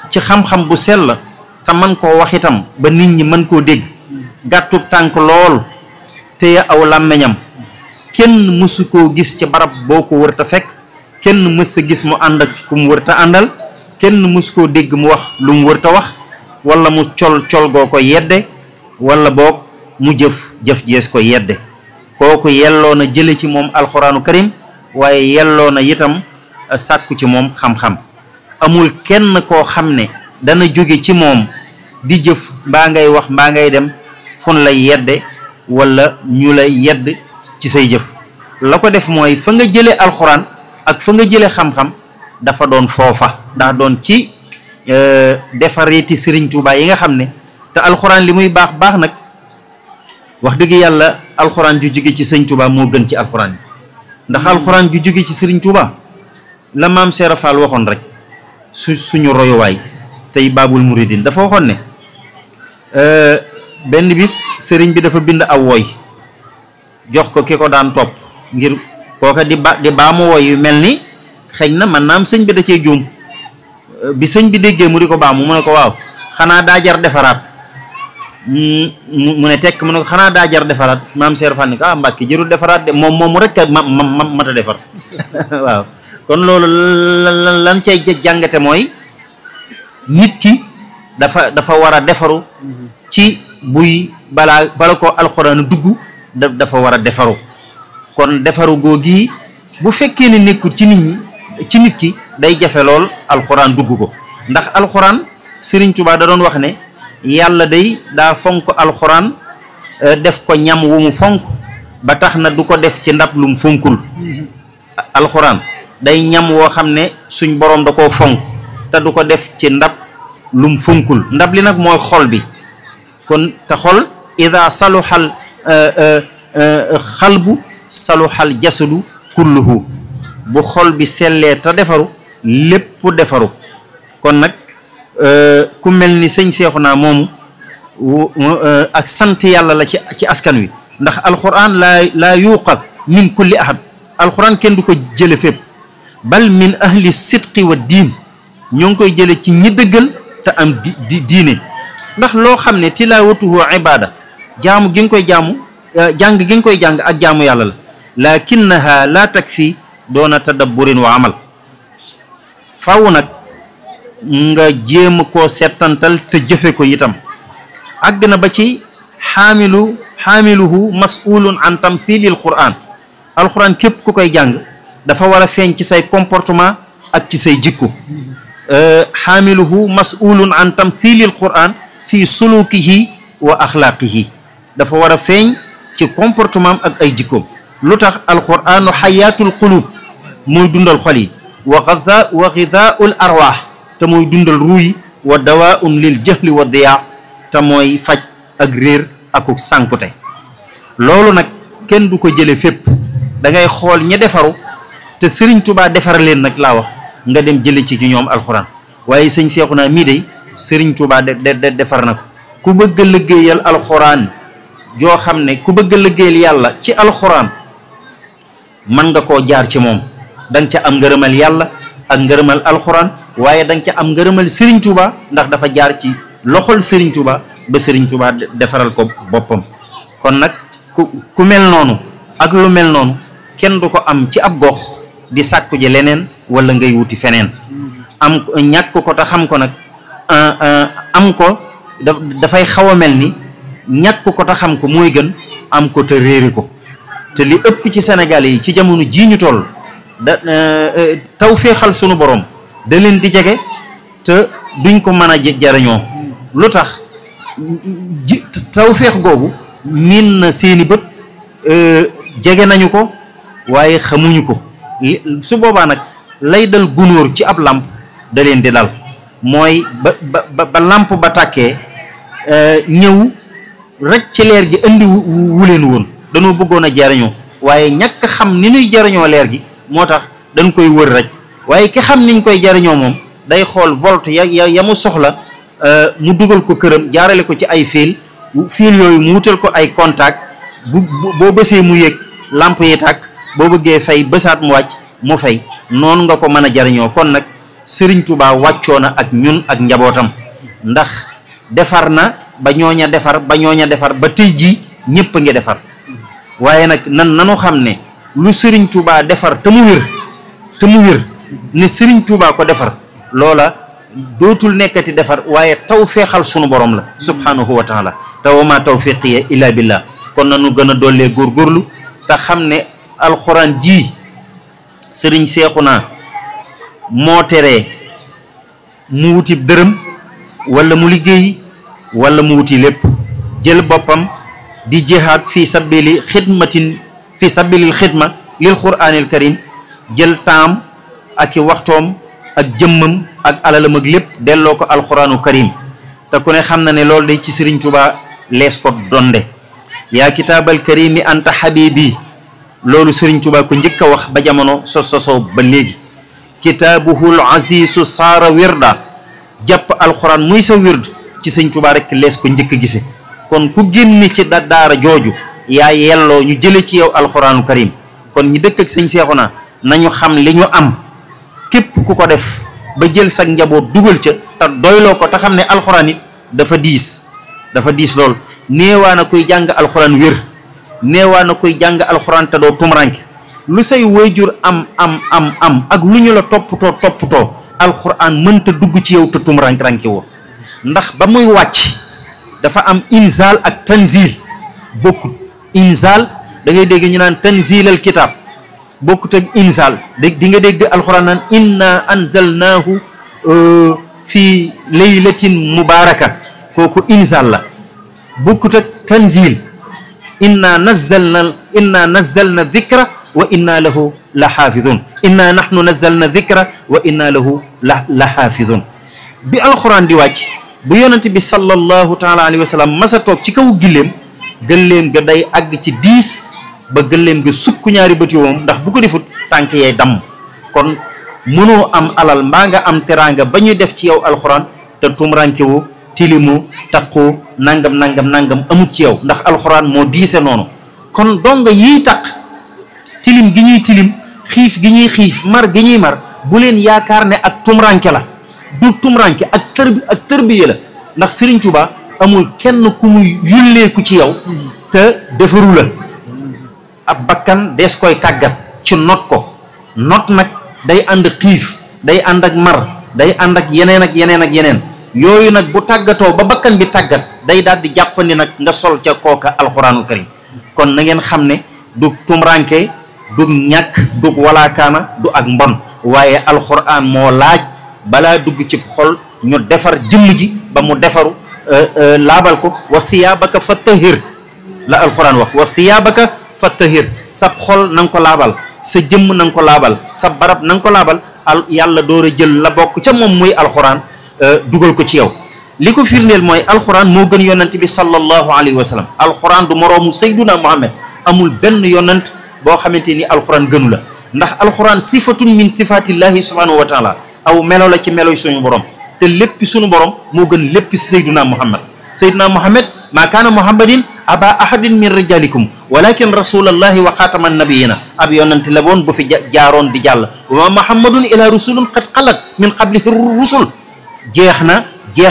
ci xam-xam bu sell te man koo wax itam ba nit ñi mën koo dégg gàttub tànk lool téye aw làmmeñam kenn mësu koo gis ci barab boo ko wër ta fekk kenn mës a gis mu ànd ak ku mu wër ta àndal kenn mës koo dégg mu wax lu mu wër ta wax wala mu col goo ko yedde wala boog mu jëf jees ko yedde kooku yelloo na jële ci moom alxuraanu karim waaye yelloo na itam sàkku ci moom xam-xam amul kenn koo xam ne dana jóge ci moom di jëf mbaa ngay wax mbaa ngay dem fun lay yedde wala ñu lay yedd ci say jëf la ko def mooy fa nga jële alxuraan ak fa nga jële xam-xam dafa doon foofa daa doon ci defareeti Sëriñ Tuubaa yi nga xam ne te alxuraan li muy baax baax nag wax dëgg yàlla alxuraan ju jóge ci Sëriñ Tuubaa moo gën ci alxuraan yi ndax alxuraan ju jóge ci Sëriñ Tuubaa la maam Seera Faal waxoon rek suñu royuwaay tey baabul muridin dafa waxoon ne benn bis sëriñ bi dafa bind aw woy jox ko ki ko daan topp ngir kooka di baamu woy yu mel ni xëy na man naam sëñ bi da cee juum bi sëñ bi déggee mu di ko baamu mu ne ko waaw xanaa daa jar defaraat mu ne tekk mu ne ko xanaa daa jar defaraat maam Seera Faal ni ko Mbàkke jërul defaraat de moom rek a mata defar waaw kon loolu lan cay jàngate mooy nit ki dafa war a defaru ci buy bala ko alxuraan dugg dafa war a defaru kon defaru googi bu fekkee ne nekkul ci nit ñi ci nit ki day jafe lool alxuraan dugg ko ndax alxuraan Sëriñ Tuubaa da doon wax ne yàlla day daa fonk alxuraan def ko ñam wu mu fonk ba tax na du ko def ci ndab lu mu fonkul alxuraan day ñam woo xam ne suñ boroom da koo fonk te du ko def ci ndab lu mu fonkul ndab li nag mooy xol bi kon te xol ida saluxal xalbu saluxal jasadu kulluhu bu xol bi sellee te defaru lépp defaru kon nag ku mel ni sëñ Seexuna moomu ak sant yàlla la ci askan wi ndax alquran laa yuqad min kulli ahad alquran kenn du ko jële fépp bal min ahli sidqi wa diin ñoo ngi koy jële ci ñi dëggal te am diine ndax loo xam ne tilaawatuhu ibada jaamu gi nga koy jaamu jàng gi nga koy jàng ak jaamu yàlla la lakinnaha la takfi doona tadabburin wa amal faw nag nga jéem koo settantal te jëfe ko itam àgg na ba ci xaamiluhu mas'ulun an tamthilil quran alquran képp ku koy jàng dafa war a feeñ ci say comportement ak ci say jikko xaamiluhu mas'ulun an tamthilil quran fi sulukihi wa axlaaqihi dafa war a feeñ ci comportement ak ay jikkoom lu tax alquranu xayaatul qulub mooy dundal xol yi wa gidaa'ul arwaax te mooy dundal ruuy wa dawaa'un lil jahli wa diyaa te mooy faj ak réer akuk sànkute loolu nag kenn du ko jële fépp da ngay xool ña defaru te Sëriñ Tuubaa defar leen nag laa wax nga dem jële ci ñoom alxuraan waaye sëñ Seexuna mii day Sëriñ Tuubaa defar na ko ku bëgg a liggéeyal alxuraan joo xam ne ku bëgg a liggéeyal yàlla ci alxuraan mën nga koo jaar ci moom danga ca am ngërëmal yàlla ak ngërëmal alxuraan waaye danga ca am ngërëmal Sëriñ Tuubaa ndax dafa jaar ci loxol Sëriñ Tuubaa ba Sëriñ Tuubaa defaral ko boppam kon nag ku mel noonu ak lu mel noonu kenn du ko am ci ab gox di sàkku ji leneen wala ngay wuti feneen am ñàkk ko te xam ko nag am ko dafay xaw a mel ni ñàkk ko te xam ko mooy gën am ko te réeri ko te li ëpp ci Sénégal yi ci jamono jii ñu toll taw féexal sunu borom da leen di jege te duñ ko mën a jariñoo lu tax taw féex googu miin na seeni bët jege nañu ko waaye xamuñu ko su boobaa nag lay dal gunóor ci ab làmp da leen di dal mooy ba làmp ba tàkkee ñëw rek ci leer gi indi wu leen woon dañoo bëggoon a jariñoo waaye ñàkk xam ni ñuy jariñoo leer gi moo tax dañ koy wër rek waaye ki xam niñ koy jariñoo moom day xool volt ya mu soxla mu dugal ko këram jaarale ko ci ay fil yooyu mu wutal ko ay contact boo bësee mu yëg lamp yi tàkk boo bëggee fay bësaat mu wàcc mu fay noonu nga ko mën a jariñoo kon nag Serigne Touba wàccoo na ak ñun ak njabootam ndax defar na ba ñooña defar ba tey jii ñëpp a ngi defar waaye nag nanu xam ne lu Serigne Touba defar te mu wér ne Serigne Touba ko defar loola dootul nekkati defar waaye taw feexal sunu borom la subhanahu wa taala te wa ma tawfiqiya illa billah kon nanu gën a dollee góorgóorlu te xam ne alxuraan ji Serigne Seexuna moo teree mu wuti dërëm wala mu liggéey wala mu wuti lépp jël boppam di jihaad fi sabilil xidma lil quraanil karim jël taam ak i waxtoom ak jëmmam ak alalam ak lépp delloo ko alquraanu karim te ku ne xam na ne loolu day ci Serigne Touba lees ko donde yaa kitaabal karimi anta habibi loolu Serigne Touba ko njëkk a wax ba jamono sosoo ba léegi kitaabuhul azizu saara wirda jàpp alxuraan muy sa wird ci Serigne Touba rek lees ko njëkk a gise kon ku génn ci daara jooju yaa yelloo ñu jële ci yow alxuraanu karim kon ñi dëkk ak sëñ Seexuna nañu xam li ñu am képp ku ko def ba jël sa njaboot dugal ca te doyloo ko te xam ne alxuraan it dafa diis lool néewaa na koy jàng alxuraan wér néewaa na koy jàng alxuraan te doo tumranke lu say waajur am ak lu ñu la toppatoo alxuraan mënta dugg ci yow te tumranke woo ndax ba muy wàcc dafa am inzal ak tanzil bokkut inzal da ngay dégg ñu naan tanzilal kitab bokkut ak inzal di nga dégg alxuraan naan inna anzalnaahu fi laylatin mubaraka kooku inzal la bokkut ak tanzil inna nazzalna dhikra wa inna lahu la xaafidun inna nahnu nazzalna dhikra wa inna lahu la xaafidun bi alxuraan di wàcc bu yonent bi sallallahu taala alayhi wa sallam masa toog ci kaw gëléem ga day àgg ci 10 ba gëléem ga sukk ñaari bët yoom ndax bu ko defut tànk yee damm kon mënoo am alal mbaa nga am teraanga ba ñuy def ci yow alxuraan te tumranke woo tilimu taqoo nangam amut ci yow ndax alxuraan moo diise noonu kon donga yiy taq tilim gi ñuy tilim xiif gi ñuy xiif mar gi ñuy mar bu leen yaakaar ne ak tumranke la du tumranke ak tërbiye la ndax Serigne Touba amul kenn ku muy yulleeku ci yow te defaru la ab bakkan dees koy tàggat ci not nag day ànd xiif day ànd ak mar day ànd ak yeneen yooyu nag bu tàggatoo ba bakkan bi tàggat day daal di jàppandi nag nga sol ca kooka alxuraanul karim kon na ngeen xam ne du tumranke du ñàkk du walaakaana du ak mbon waaye alxuraan moo laaj balaa dugg ci xol ñu defar jëmm ji ba mu defaru laabal ko wa siyaabaka fattahir la alxuraan wax wa siyaabaka fattahir sab xol na nga ko laabal sa jëmm na nga ko laabal sa barab na nga ko laabal yàlla door a jël la bokk ca moom muy alxuraan dugal ko ci yow li ko firndeel mooy alxuraan moo gën yonent bi sallallahu alayhi wa sallam alxuraan du moroomu sayduna muhammad amul benn yonent boo xamante ni alxuraan gënu la ndax alxuraan sifatun min sifatillahi subhanahu wa taala aw melo la ci meloy suñu borom te lépp suñu borom moo gën lépp si sayduna muhammad maa kaana muhammadin aba ahadin min rijalikum walakin rasulallahi wa xaatama nabiyina ab yonent la woon bu fi jaaroon di jàll wa ma muhammadun ila rusulun qad xalat min qablihi rusul jeex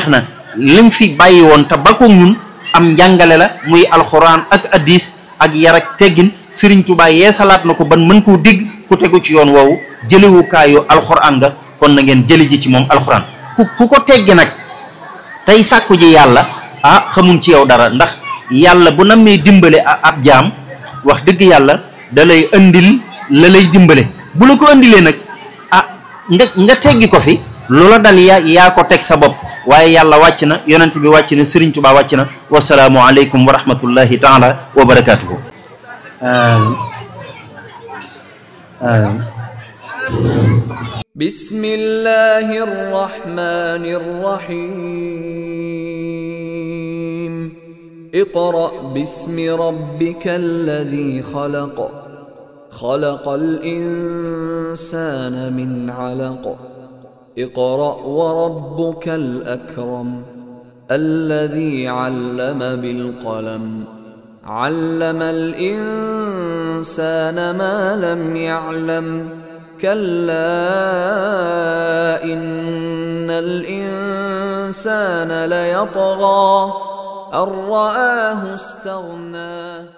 na lim fi bàyyi woon te ba ko ñun am njàngale la muy alxuraan ak hadis ak yar ak teggin Serigne Touba yeesalaat na ko ban mën koo digg ku tegu ci yoon woowu jëliwukaayu alxuraan nga kon na ngeen jëli ji ci moom alxuraan ku ko teggi nag tey sàkku ji yàlla ah xamuñ ci yow dara. Ndax yàlla bu nammee dimbale ab jaam wax dëgg yàlla da lay andil la lay dimbale. Bu la ko andilee nag ah nga teggi ko fi loola dal yaa ko teg sa bopp. waaye yàlla wàcc na, yonent bi wàcc na, Sëriñ Tuubaa wàcc na. Wasalaamu aleykum wa rahmatullahi taala wa barakaatuhu. Bismillahi rrahmani rrahim. Iqra bismi rabbika alladhi khalaq. Khalaqal insana min 'alaq. اقرأ وربك الأكرم الذي علم بالقلم علم الإنسان ما لم يعلم كلا إن الإنسان ليطغى أن رآه استغنى